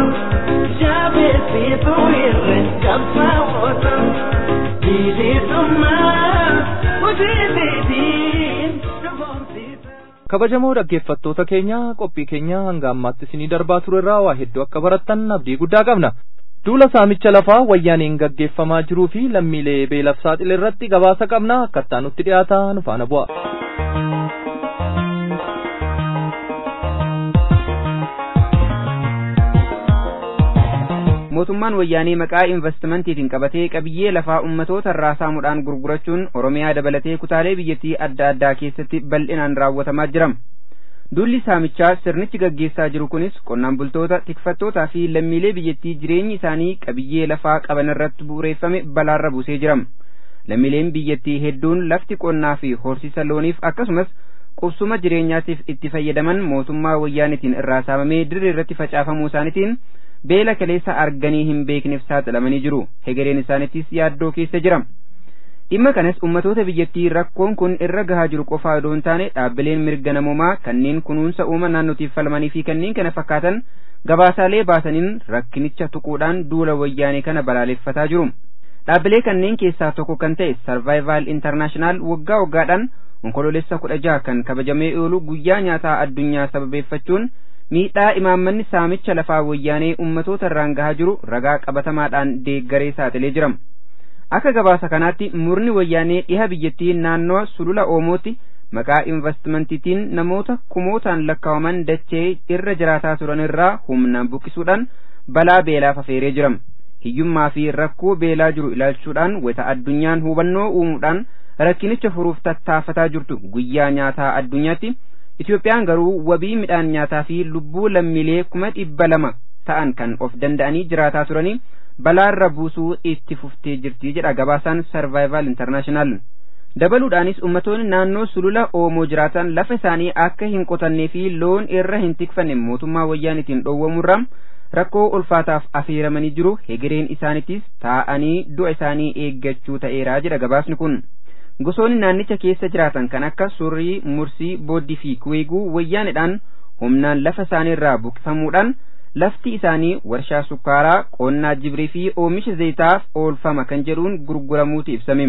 jaabeessiituu irre qabsaa'oota bilisummaa hojii seetiin dhufoomsiisa. Kabajamoo dhaggeeffattoota keenya qophii keenya hanga ammaatti isinii darbaa ture irraa waa hedduu akka barattan abdii guddaa qabna. Duula saamicha lafaa wayyaaneen gaggeeffamaa jiruu fi lammiilee beelaaf saaxile irratti gabaasa qabna akkattaa nutti dhiyaata nu faana bu'a. Mootummaan wayyaanee maqaa investimentiitiin qabatee qabiyyee lafaa ummatoota irraa saamuudhaan gurgurachuun Oromiyaa dabalatee kutaalee biyyattii adda addaa keessatti bal'inaan raawwatamaa jira. Duulli saamichaa sirnichi gaggeessaa jiru kunis qonnaan bultoota, tikfattootaa fi lammiilee biyyattii jireenyi isaanii qabiyyee lafaa qaban irratti bu'uureeffame balaarra buusee jira. Lammiileen biyyattii hedduun lafti qonnaa fi horsiisa looniif akkasumas qubsuma jireenyaatiif itti fayyadaman mootummaa wayyaanitiin irraa saamamee dirree irratti facaafamuu isaaniitiin beela kaleessa arganii hin beekneef saaxilamanii jiru. Hegereen isaaniittis yaaddoo keessa jira. Dhimma kanas ummatoota biyyattii rakkoon kun irra gahaa jiru qofaa odoo hin taane dhaabbileen mirga namoomaa kanneen kunuunsa uuma naannootiif falmanii fi kanneen kana fakkaatan gabaasaalee baasaniin rakkinicha tuquudhaan duula wayyaanee kana balaaleffataa jiru. Dhaabbilee kanneen keessaa tokko kan ta'e Survival International waggaa waggaadhaan onkoloolessa 16 kan kabajamee oolu guyyaa nyaataa addunyaa sababeeffachuun miidhaa imaammanni saamicha lafaa wayyaanee ummatoota irraan gahaa jiru ragaa qabatamaadhaan deeggaree saaxilee jira. Akka gabaasa kanaatti murni wayyaanee dhiha biyyattii naannoo sulula Oomootti maqaa investimentiitiin namoota kumootaan lakkaawaman dachee irra jiraataa turan irraa humnaan buqqisuudhaan balaa beelaaf afeeree jira. Hiyyummaa fi rakkoo beelaa jiru ilaalchuudhaan wayita addunyaan hubannoo uumuudhaan rakkinicha furuuf tattaafataa jirtu guyyaa nyaataa addunyaatti, Itoophiyaan garuu wabii midhaan nyaataa fi lubbuu lammiilee 200,000 ta'an kan of danda'anii jiraataa turanii balaarra buusuu itti fuftee jirti jedha gabaasaan Survival International. Dabaluudhaanis ummatoonni naannoo sulula Oomoo jiraatan lafa isaanii akka hin qotannee fi loon irra hin tikfanne mootummaa wayyaanitiin dhoowwamurraa rakkoo ulfaataaf affeeramanii jiru. Hegereen isaaniitis taa'anii du'a isaanii eeggachuu ta'eera jedha gabaasni kun. Gosoonni naannicha keessa jiraatan kan akka Surrii, Mursii, Booddii fi Kuweeguu wayyaanidhaan humnaan lafa isaaniirraa buqqifamuudhaan lafti isaanii warshaa sukkaaraa, qonnaa jibrii fi oomisha zayitaaf oolfama kan jedhuun gurguramuutu ibsame.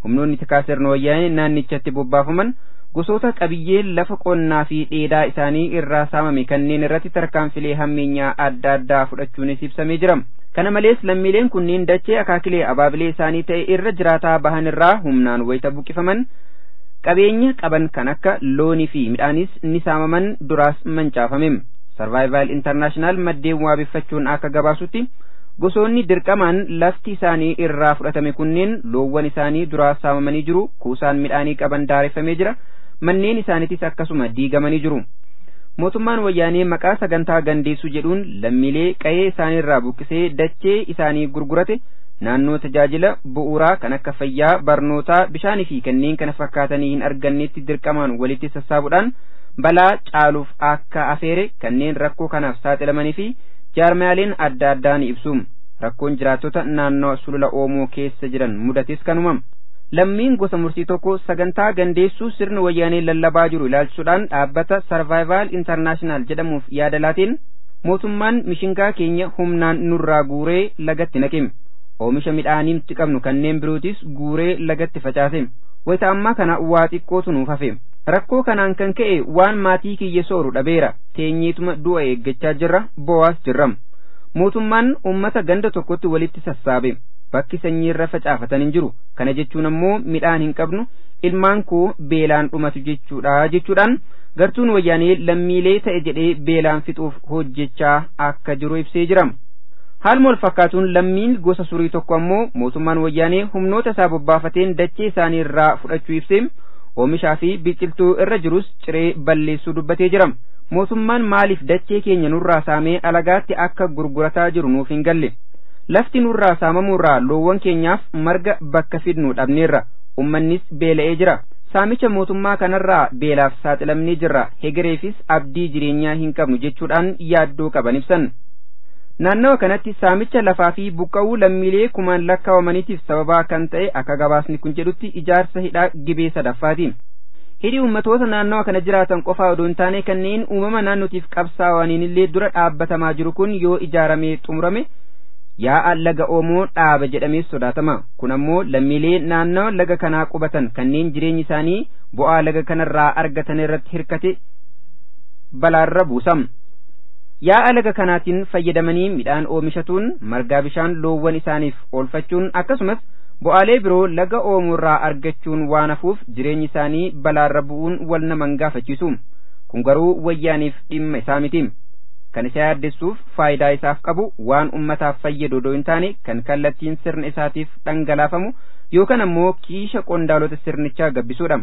Humnoonni tikaa sirna wayyaanee naannichatti bobbaafaman gosoota qabiyyee lafa qonnaa fi dheedaa isaanii irraa saamame kanneen irratti tarkaanfilee hammeenyaa adda addaa fudhachuunis ibsamee jira. Kana malees lammiileen kunneen dachee akaakilee abaabilee isaanii ta'e irra jiraataa bahan irraa humnaan wayita buqqifaman qabeenya qaban kan akka loonii fi midhaanis ni saamaman, duraas mancaafame. Survival International maddeen waabeffachuun akka gabaasutti, gosoonni dirqamaan lafti isaanii irraa fudhatame kunneen loowwan isaanii duraa saamamanii jiru, kuusaan midhaanii qaban daareffamee jira, manneen isaaniitis akkasuma diigamanii jiru. Mootummaan wayyaanee maqaa sagantaa gandeessuu jedhuun lammiilee qa'ee isaaniirraa buqqisee dachee isaanii gurgurate naannoo tajaajila bu'uuraa kan akka fayyaa, barnootaa, bishaanii fi kanneen kana fakkaatanii hin argannetti dirqamaan walitti sassaabuudhaan balaa caaluuf akka afeere kanneen rakkoo kanaaf saaxilamanii fi jaarmiyaaleen adda addaa ni ibsu. Rakkoon jiraattota naannoo sulula Oomoo keessa jiran mudates kanuma. Lammiin gosa Mursii tokko sagantaa gandeessuu sirni wayyaanee lallabaa jiru ilaalchisuudhaan dhaabbata Survival International jedhamuuf yaada laateen, mootummaan mishingaa keenya humnaan nurraa guuree lagatti naqe. Oomisha midhaanii nuti qabnu kanneen birootis guuree lagatti facaase. Wayita ammaa kana waa xiqqootu nuuf hafe. Rakkoo kanaan kan ka'e waan maatii kiyya sooru dhabeera. Teenyeetuma du'a eeggachaa jirra, bo'aas jirra. Mootummaan uummata ganda tokkotti walitti sassaabe. Bakki sanyii irra facaafatan hin jiru. Kana jechuun ammoo midhaan hin qabnu, ilmaan koo beelaan dhumatu jechuudha jechuudhaan gartuun wayyaanee lammiilee ta'e jedhee beelaan fixuuf hojjechaa akka jiru ibsee jira. Haaluma wal fakkaatuun lammiin gosa Surii tokko ammoo mootummaan wayyaanee humnoota isaa bobbaafateen dachee isaanii irraa fudhachuu ibsee, oomishaa fi biqiltuu irra jirus ciree balleessuu dubbatee jira. Mootummaan maaliif dachee keenya nurraa saamee alagaatti akka gurgurataa jiru nuuf hin galle. Lafti nurraa saamamuurraa loowwan keenyaaf marga bakka fidnu dhabneerra. Ummannis beela'ee jira. Saamicha mootummaa kanarraa beelaaf saaxilamnee jirra. Hegereefis abdii jireenyaa hin qabnu jechuudhaan yaaddoo qaban ibsan. Naannawa kanatti saamicha lafaa fi buqqa'uu lammiilee kumaan lakkaawamaniitiif sababaa kan ta'e akka gabaasni kun jedhutti ijaarsa hidhaa Gibee sadaffaati. Hidhi uummatoota naannawa kana jiraatan qofaa odoo hin taane kanneen uumama naannootiif qabsaa'aniin illee dura dhaabbatamaa jiru kun yoo ijaaramee xumurame yaa'a laga Oomoo dhaaba jedhamee sodaatama. Kun ammoo lammiilee naannawa laga kanaa qubatan kanneen jireenyi isaanii bu'aa laga kanarraa argatan irratti hirkate balaarra buusam. Yaa'a laga kanaatiin fayyadamanii midhaan oomishatuun, margaa bishaan loowwan isaaniif oolfachuun, akkasumas bu'aalee biroo laga Oomoorraa argachuun waan hafuuf jireenyi isaanii balaarra bu'uun wal naman gaafachiisu. Kun garuu wayyaaniif dhimma isaa miti. Kan isa yaaddessuuf faayidaa isaaf qabu waan ummataaf fayyadu odoo hin taane kan kallattiin sirna isaatiif dhangalaafamu yookaan ammoo kiisha qondaalota sirnichaa gabbisuudha.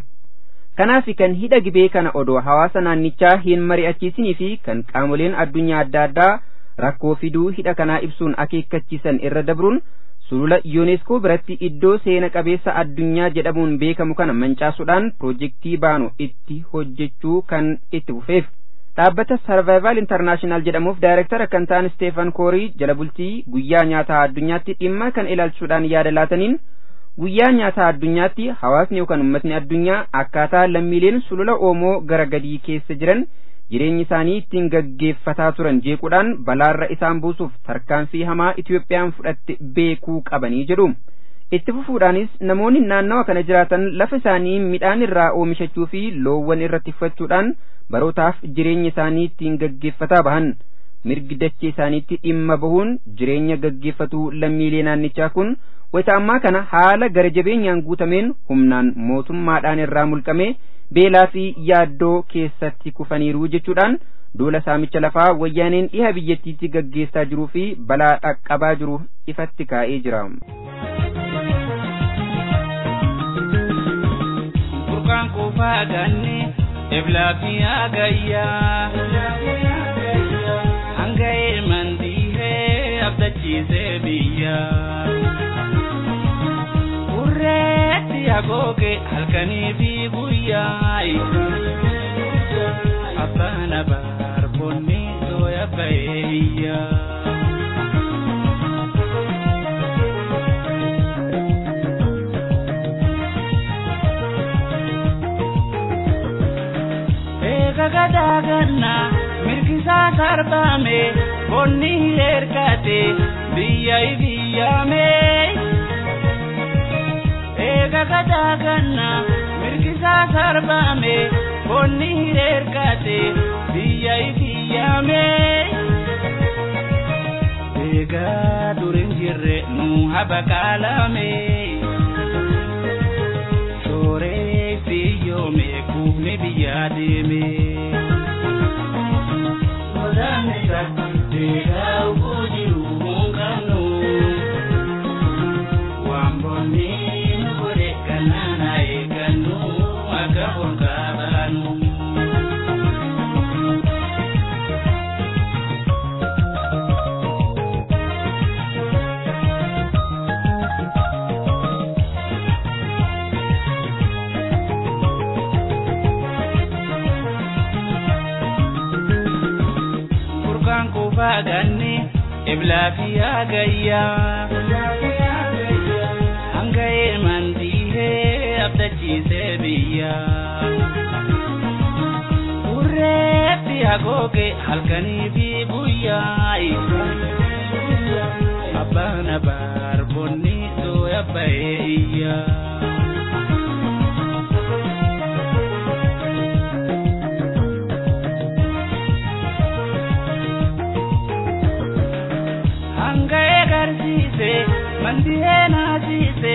Kanaaf kan hidha Gibee kana odoo hawaasa naannichaa hin mari'achiisinii fi kan qaamoleen addunyaa adda addaa rakkoo fiduu hidha kanaa ibsuun akeekkachiisan irra dabruun sulula Yuuneeskoo biratti iddoo seena qabeessa addunyaa jedhamuun beekamu kana mancaasuudhaan piroojeektii baanu itti hojjechuu kan itti fufeef. Dhaabbata Survival International jedhamuuf daayirektara kan ta'an Steefan Koorii jala bultii guyyaa nyaataa addunyaatti dhimma kan ilaalchuudhaan yaada laataniin, guyyaa nyaataa addunyaatti hawaasni yookaan uummatni addunyaa akkaataa lammiileen sulula Oomoo gara gadii keessa jiran jireenya isaanii ittiin gaggeeffataa turan jeequudhaan balaarra isaan buusuuf tarkaanfii hamaa Itoophiyaan fudhatte beekuu qabanii jedhu. Itti fufuudhaanis namoonni naannawa kana jiraatan lafa isaanii midhaan irraa oomishachuu fi loowwan irratti uffachuudhaan barootaaf jireenya isaanii ittiin gaggeeffataa bahan. Mirgi dachee isaaniitti dhimma bahuun jireenya gaggeeffatuu lammiilee naannichaa kun wayita ammaa kana haala gara jabeenyaan guutameen humnaan mootummaadhaan irraa mulqamee beelaa fi yaaddoo keessatti kufaniiru jechuudhaan duula saamicha lafaa wayyaaneen dhiha biyyattiitti gaggeessaa jiruu fi balaa dhaqqabaa jiru ifatti kaa'ee jira. Burqaan kuufaa ganni eblaa fi hagayyaa hanga ilmaan dhiihee abdachiisee biyya. Burreetti hagooge halkanii fi guyyaa abbaan abaar bonni sooya ba'eeyya. Eega gadaa gannaa mirgisaa sarbame bonni ergate biyya biyyaame. Eega gadaa gannaa mirgisaa sarbame bonni ergate biyya biyyaame. Eegaa durin jirre nu habaqaalame. Sooree siyyoome kuufni biyyaa deeme. Godaannisa deegaa uffuu jiru hin qabnu. Waan bonni nu godhe kanaan haa eeggannu akka holqaa baanu. Burqaan kuufaa ganni eblaa fi hagayyaa. Hanga ilmaan dhiihee abdachiisee biyya. Burreetti hagooge halkanii fi guyyaa. Abbaan abaar bonni sooya ba'ee iyya. Hanga eegarsiise mandihee naasiise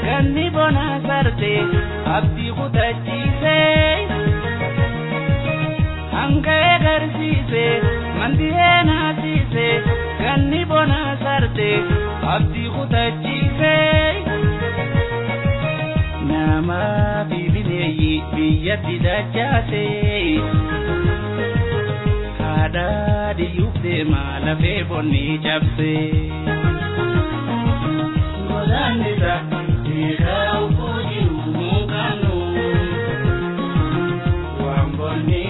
ganni bona sarte abdii kutachiise. Hanga eegarsiise mandihee naasiise ganni bona sarte abdii kutachiise. Namaa fi bineeyyi biyyatti dachaase. Haadha diyyuuf deema lafee bonni cabse. Godaannisa deegaa uffuu jiru hin qabnu. Waan bonni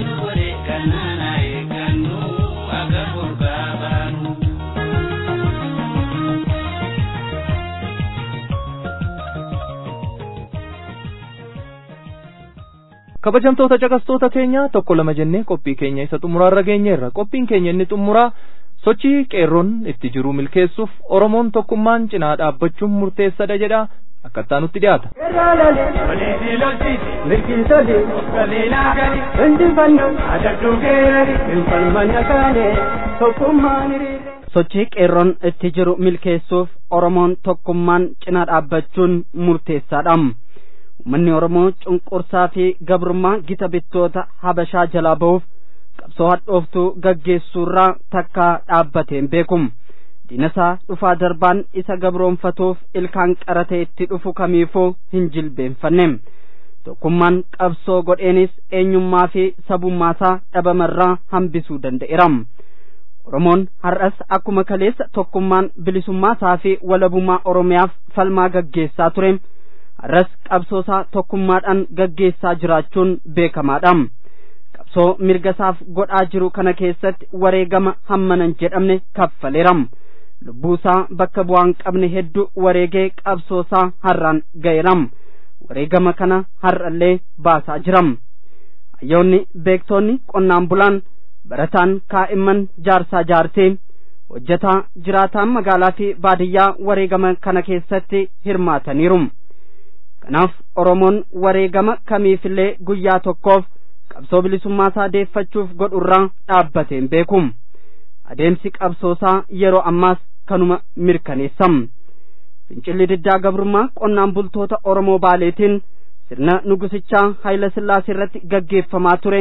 nu godhe kanaan haa eeggannu akka holqaa baanu. Kabajamtoota caqastoota keenya, tokko lama jennee qophii keenya isa xumuraarra geenyeerra. Qophiin keenya inni xumuraa sochii qeerroon itti jiru milkeessuuf Oromoon tokkummaan cinaa dhaabbachuun murteessadha jedha. Akkattaa nutti dhiyaata. Sochii qeerroon itti jiru milkeessuuf Oromoon tokkummaan cinaa dhaabbachuun murteessaadha. Uummanni Oromoo cunqursaa fi gabrummaa gita bittoota Habashaa jalaa ba'uuf qabsoo hadhooftuu gaggeessuurraa takkaa dhaabbateen beekum. Diinasaa dhufaa darbaan isa gabroonfatuuf ilkaan qaratee itti dhufu kamiifuu hin jilbeenfanne. Tokkummaan qabsoo godheenis eenyummaa fi sabummaasaa dhabamarraa hambisuu danda'eera. Oromoon har'as akkuma kaleessa tokkummaan bilisummaasaa fi walabummaa Oromiyaaf falmaa gaggeessaa ture. Har'as qabsoosaa tokkummaadhaan gaggeessaa jiraachuun beekamaadha. Qabsoo mirgasaaf godhaa jiru kana keessatti wareegama hammanan jedhamne kaffaleera. Lubbuusaa bakka bu'aan qabne hedduu wareegee qabsoosaa har'aan ga'eera. Wareegama kana har'allee baasaa jira. Hayyoonni, beektoonni, qonnaan bulaan, barataan, kaa'imman, jaarsaa jaartee, hojjetaa, jiraataan magaalaa fi baadiyyaa wareegama kana keessatti hirmaataniiru. Kanaaf Oromoon wareegama kamiifillee guyyaa tokkoof qabsoo bilisummaa isaa deeffachuuf godhurraa dhaabbateen beeku. Adeemsi qabsoosaa yeroo ammaas kanuma mirkaneessam. Fincilli diddaa gabrummaa qonnaan bultoota Oromoo Baaleetiin Sirna nugusichaa Hayila Sillaasee irratti gaggeeffamaa ture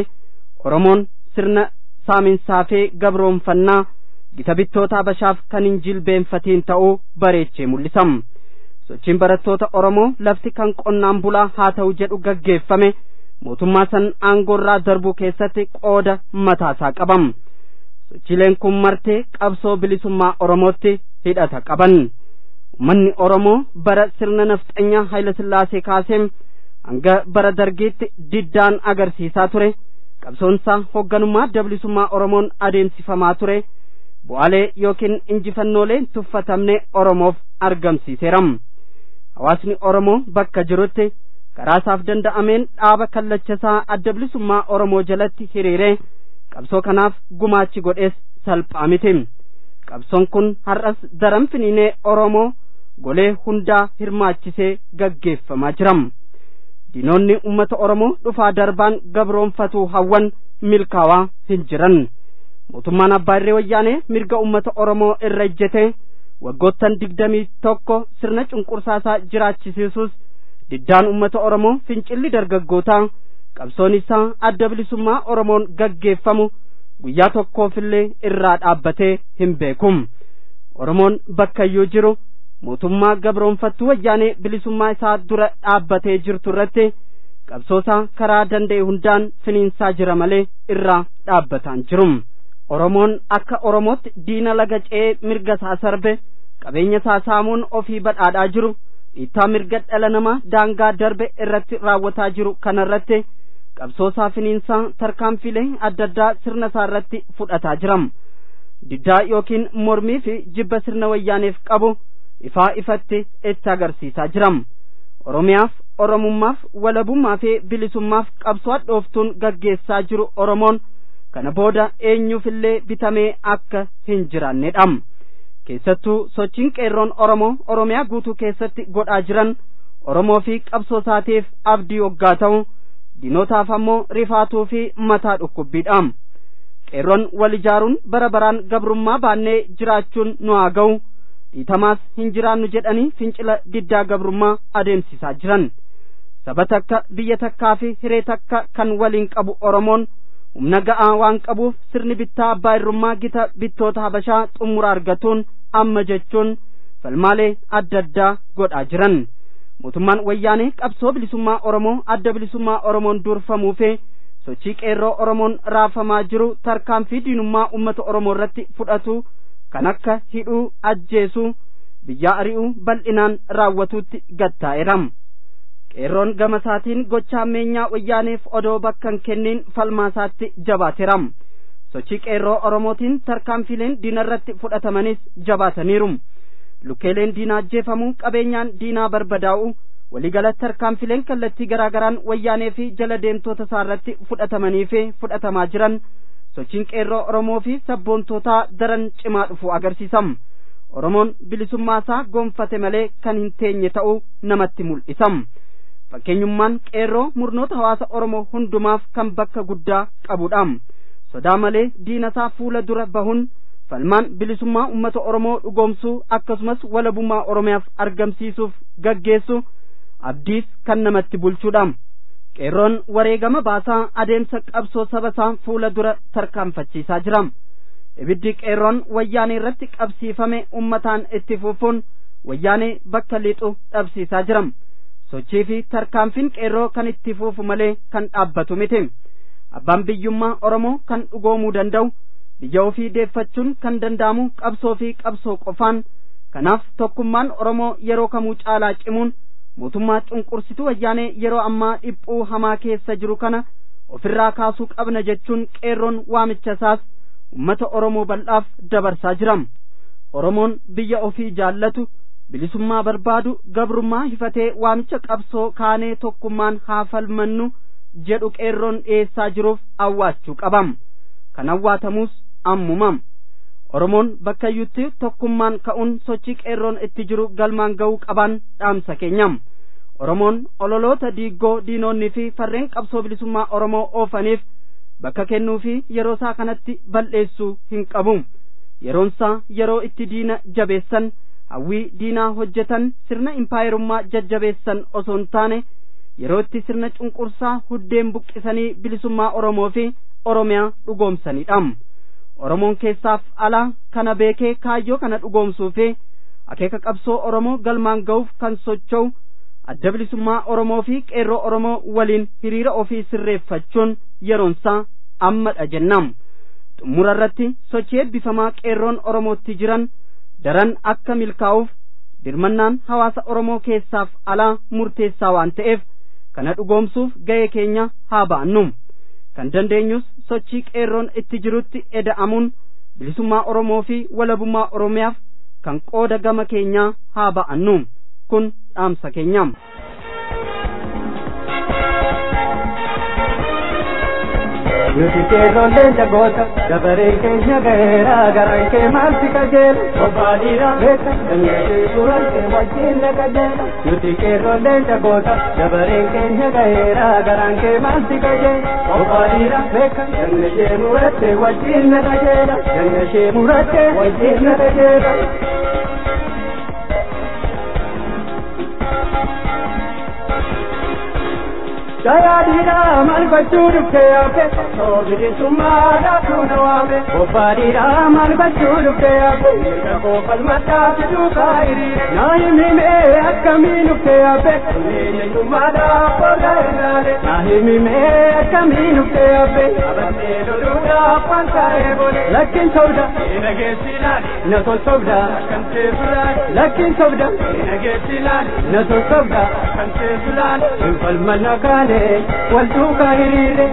Oromoon sirna saaminsaa fi gabroonfannaa gita bittoota Habashaaf kan hin jilbeenfatiin ta'uu bareechee mul'isam. Sochiin barattoota Oromoo lafti kan qonnaan bulaa haa ta'u jedhu gaggeeffame mootummaa san aangoorraa darbuu keessatti qooda mataasaa qabam. Sochiileen kun martee qabsoo bilisummaa Oromootti hidhata qaban. Uummanni Oromoo bara sirna nafxanyaa Hayila Sillaasee kaasee hanga bara dargiitti diddaan agarsiisaa ture. Qabsoonsaa hoogganummaa bilisummaa Oromoon adeemsifamaa ture. Bu'aalee yookiin injifannoolee tuffatamne Oromoof argamsiiseera. Hawaasni Oromoo bakka jirutti karaa isaaf danda'ameen dhaaba kallachasaa adda bilisummaa Oromoo jalatti hiriiree qabsoo kanaaf gumaachi godhees salphaa miti. Qabsoon kun har'as daran finiinee Oromoo golee hundaa hirmaachisee gaggeeffamaa jira. Diinonni uummata Oromoo dhufaa darbaan gabroonfatuu hawwan milkaawaa hin jiran. Mootummaan Abbaa Irree Wayyaanee mirga uummata Oromoo irra ejjete waggoottan 21 sirna cunqursaasaa jiraachisiisuus diddaan uummata Oromoo fincilli dargaggootaa qabsoon isaa adda bilisummaa Oromoon gaggeeffamu guyyaa tokkoofillee irraa dhaabbatee hin beekum. Oromoon bakkayyuu jiru mootummaa gabroonfattuu Wayyaanee bilisummaa isaa dura dhaabbatee jirtu irratti qabsoosaa karaa danda'e hundaan finiinsaa jira malee irraa dhaabbataan jiru. Oromoon akka Oromootti diina laga ce'ee mirga isaa sarbe qabeenya isaa saamuun ofii badhaadhaa jiru dhiittaa mirga dhala namaa daangaa darbe irratti raawwataa jiru kanarratti qabsoosaa finiinsaa tarkaanfiilee adda addaa sirna isaa irratti fudhataa jira. Diddaa yookiin mormii fi jibba sirna wayyaaneef qabu ifaa ifatti itti agarsiisaa jira. Oromiyaaf, Oromummaaf, walabummaa fi bilisummaaf qabsoo hadhooftuun gaggeessaa jiru Oromoon kana booda eenyuufillee bitamee akka hin jiraannedha. Keessattuu sochiin qeerroon Oromoo Oromiyaa guutuu keessatti godhaa jiran Oromoo fi qabsoo isaatiif abdii hoggaa ta'u diinotaaf ammoo rifaatuu fi mataa dhukkubbiidha. Qeerroon wal ijaaruun bara baraan gabrummaa baannee jiraachuun nu haa ga'u, dhiitamaas hin jiraannu jedhanii fincila diddaa gabrummaa adeemsisaa jiran. Saba takka, biyya takkaa fi hiree takka kan waliin qabu Oromoon humna ga'aa waan qabuuf sirni bittaa abbaa irrummaa gita bittoota Habashaa xumura argatuun amma jechuun falmaalee adda addaa godhaa jiran. Mootummaan Wayyaanee qabsoo bilisummaa Oromoo adda bilisummaa Oromoon durfamuu fi sochii qeerroo Oromoon raafamaa jiru tarkaanfii diinummaa uummata Oromoo irratti fudhatu kan akka hidhuu, ajjeesuu, biyyaa ari'uu bal'inaan raawwatuutti gattaa'eera. Qeerroon gama isaatiin gocha ammeenyaa Wayyaaneef odoo bakka hin kenniin falmaa isaatti jabaateera. Sochii qeerroo Oromootiin tarkaanfiileen diinarratti fudhatamanis jabaataniiru. Lukkeeleen diinaa ajjeefamuu, qabeenyaan diinaa barbadaa'u, waliigala tarkaanfiileen kallattii garaa garaan Wayyaanee fi jala deemtoota isaa irratti fudhatamanii fi fudhatamaa jiran sochiin qeerroo Oromoo fi sabboontootaa daran cimaa dhufu agarsiisa. Oromoon bilisummaa isaa gonfate malee kan hin teenye ta'uu namatti mul'isa. Fakkeenyummaan qeerroo murnoota hawaasa Oromoo hundumaaf kan bakka guddaa qabudha. Sodaa malee diina isaa fuula dura bahuun falmaan bilisummaa uummata Oromoo dhugoomsuu akkasumas walabummaa Oromiyaaf argamsiisuuf gaggeessu abdiis kan namatti bulchuudha. Qeerroon wareegama baasaa adeemsa qabsoo saba isaa fuula dura tarkaanfachiisaa jira. Ibiddi qeerroon Wayyaanee irratti qabsiifame uummataan itti fufuun Wayyaanee bakka lixu dhabsiisaa jira. Sochii fi tarkaanfiin qeerroo kan itti fufu malee kan dhaabbatu miti. Abbaan biyyummaa Oromoo kan dhugoomuu danda'u biyya ofii deeffachuun kan danda'amu qabsoo fi qabsoo qofaan. Kanaaf tokkummaan Oromoo yeroo kamuu caalaa cimuun mootummaa cunqursituu Wayyaanee yeroo ammaa dhiphuu hamaa keessa jiru kana ofirraa kaasuu qabna jechuun qeerroon waamicha isaas uummata Oromoo bal'aaf dabarsaa jira. Oromoon biyya ofii jaallatu, bilisummaa barbaadu, gabrummaa hifatee waamicha qabsoo kaanee tokkummaan haa falmannu jedhu qeerroon dhiyeessaa jiruuf awwaachuu qabam. Kan awwaatamus ammumam. Oromoon bakkayyutti tokkummaan ka'uun sochii qeerroon itti jiru galmaan ga'uu qabaan dhaamsa keenyam. Oromoon ololoota diiggoo diinonni fi farreen qabsoo bilisummaa Oromoo oofaniif bakka kennuu fi yeroo isaa kanatti bal'eessuu hin qabu. Yeroon isaa yeroo itti diina jabeessan, hawwii diinaa hojjetan, sirna impaayerummaa jajjabeessan osoo hin taane Yerootti sirna cunqursaa huddeen buqqisanii bilisummaa Oromoo fi Oromiyaa dhugoomsanidha. Oromoon keessaaf alaa kana beekee kaayyoo kana dhugoomsuu fi akeeka qabsoo Oromoo galmaan ga'uuf kan socho'u adda bilisummaa Oromoo fi qeerroo Oromoo waliin hiriira ofii sirreeffachuun yeroonsaa ammadha jennam. Xumura irratti sochii eebbifamaa qeerroon Oromootti jiran daran akka milkaa'uuf dirmannaan hawaasa Oromoo keessaaf alaa murteessaa waan ta'eef kana dhugoomsuuf ga'ee keenya haa ba'annu. Kan dandeenyus sochii qeerroon itti jirutti eda'amuun bilisummaa Oromoo fi walabummaa Oromiyaaf kan qooda gama keenyaa haa ba'annu. Kun dhaamsa keenyaam. Nuti qeerroon leenca goota dabareen keenya ga'eera garaan kee maal si qajeela bobbaadhiira beeka dandeettii suuraan kee wajjin na qajeela. Nuti qeerroon leenca goota dabareen keenya ga'eera garaan kee maal si qajeela bobbaadhiira beeka dandeettii murattee wajjin na qajeela dandeettii murattee wajjin na qajeela. Jayaadhiidhaa maal gochuu dhuftee yaafe osoo bilisummaadhaaf nu waame. Bobbaadhiidhaa maal gochuu dhuftee yaafe mirga koo falmadhaa fiduu kaayiriire. Naa himimee akkamiin dhuftee yaafe kunneen eenyummaadhaaf booda irraale. Naa himimee akkamiin dhuftee yaafe abattee loluudhaaf waan taa'ee boole. Lakkiin sobda na geessi ilaali na tolsobda akkan teessu laali. Lakkiin sobda na geessi ilaali na tolsobda akkan teessu laali. Hin falmanna kaane wal duukaa hiriire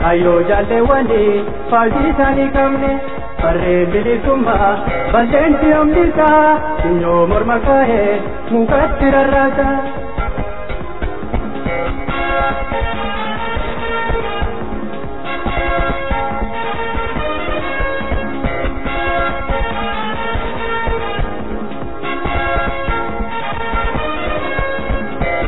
kayyoo jaalleewwanii faaltii isaanii qabne farreen bilisummaa bal'eensi homnisaa funyoo morma kaa'ee mukatti rarraasa.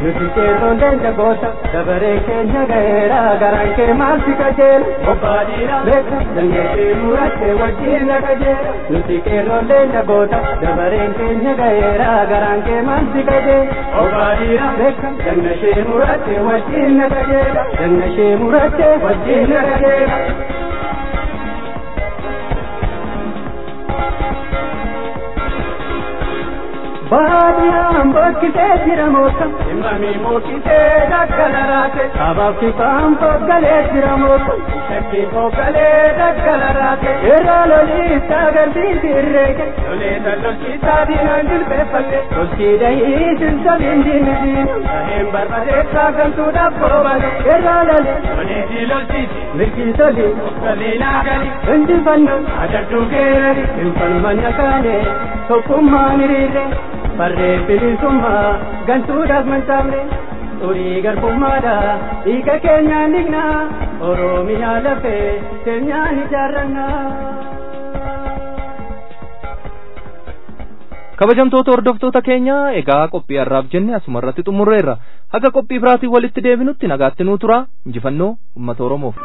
Nuti qeerroon leenca goota dabareen keenya ga'eera garaan kee maal si qajeela bobbaadhiira beeka dandeettii murattee wajjin na qajeela. Nuti qeerroon leenca goota dabareen keenya ga'eera garaan kee maal si qajeela bobbaadhiira beeka dandeettii murattee wajjin na qajeela dandeettii murattee wajjin na qajeela. Baadiyaan bokkisee jira moota, himmamii mookisee daggala raate. Abaaf kifaan foggalee jira moota, shakkii foggalee daggala raate. Irraa loliisaa galbiisi irreeke, lolee lolchiisaa diinaan jilbeeffatte. Tolchii dahii silsabiin diinni diina, taheen barbadeessaa galtuudhaaf boobale. Irraa lolee, loliisii lolchiisi, mirgii toli, foggalee laagali. Injifannoo, adabduu geerari, hinfalmanna kaane, tokkummaan hiriirre. Farree bilisummaa gantuudhaaf mancaafne xurii garbummaadha dhiiga keenyaan dhiqna Oromiyaa lafee keenyaan ijaarranna. Kabajamtoota hordoftoota keenya egaa qophii har'aaf jenne asuma irratti xumurreerra. Haga qophii biraatiin walitti deebinutti nagaatti nuu tura. Injifannoo uummata Oromoof.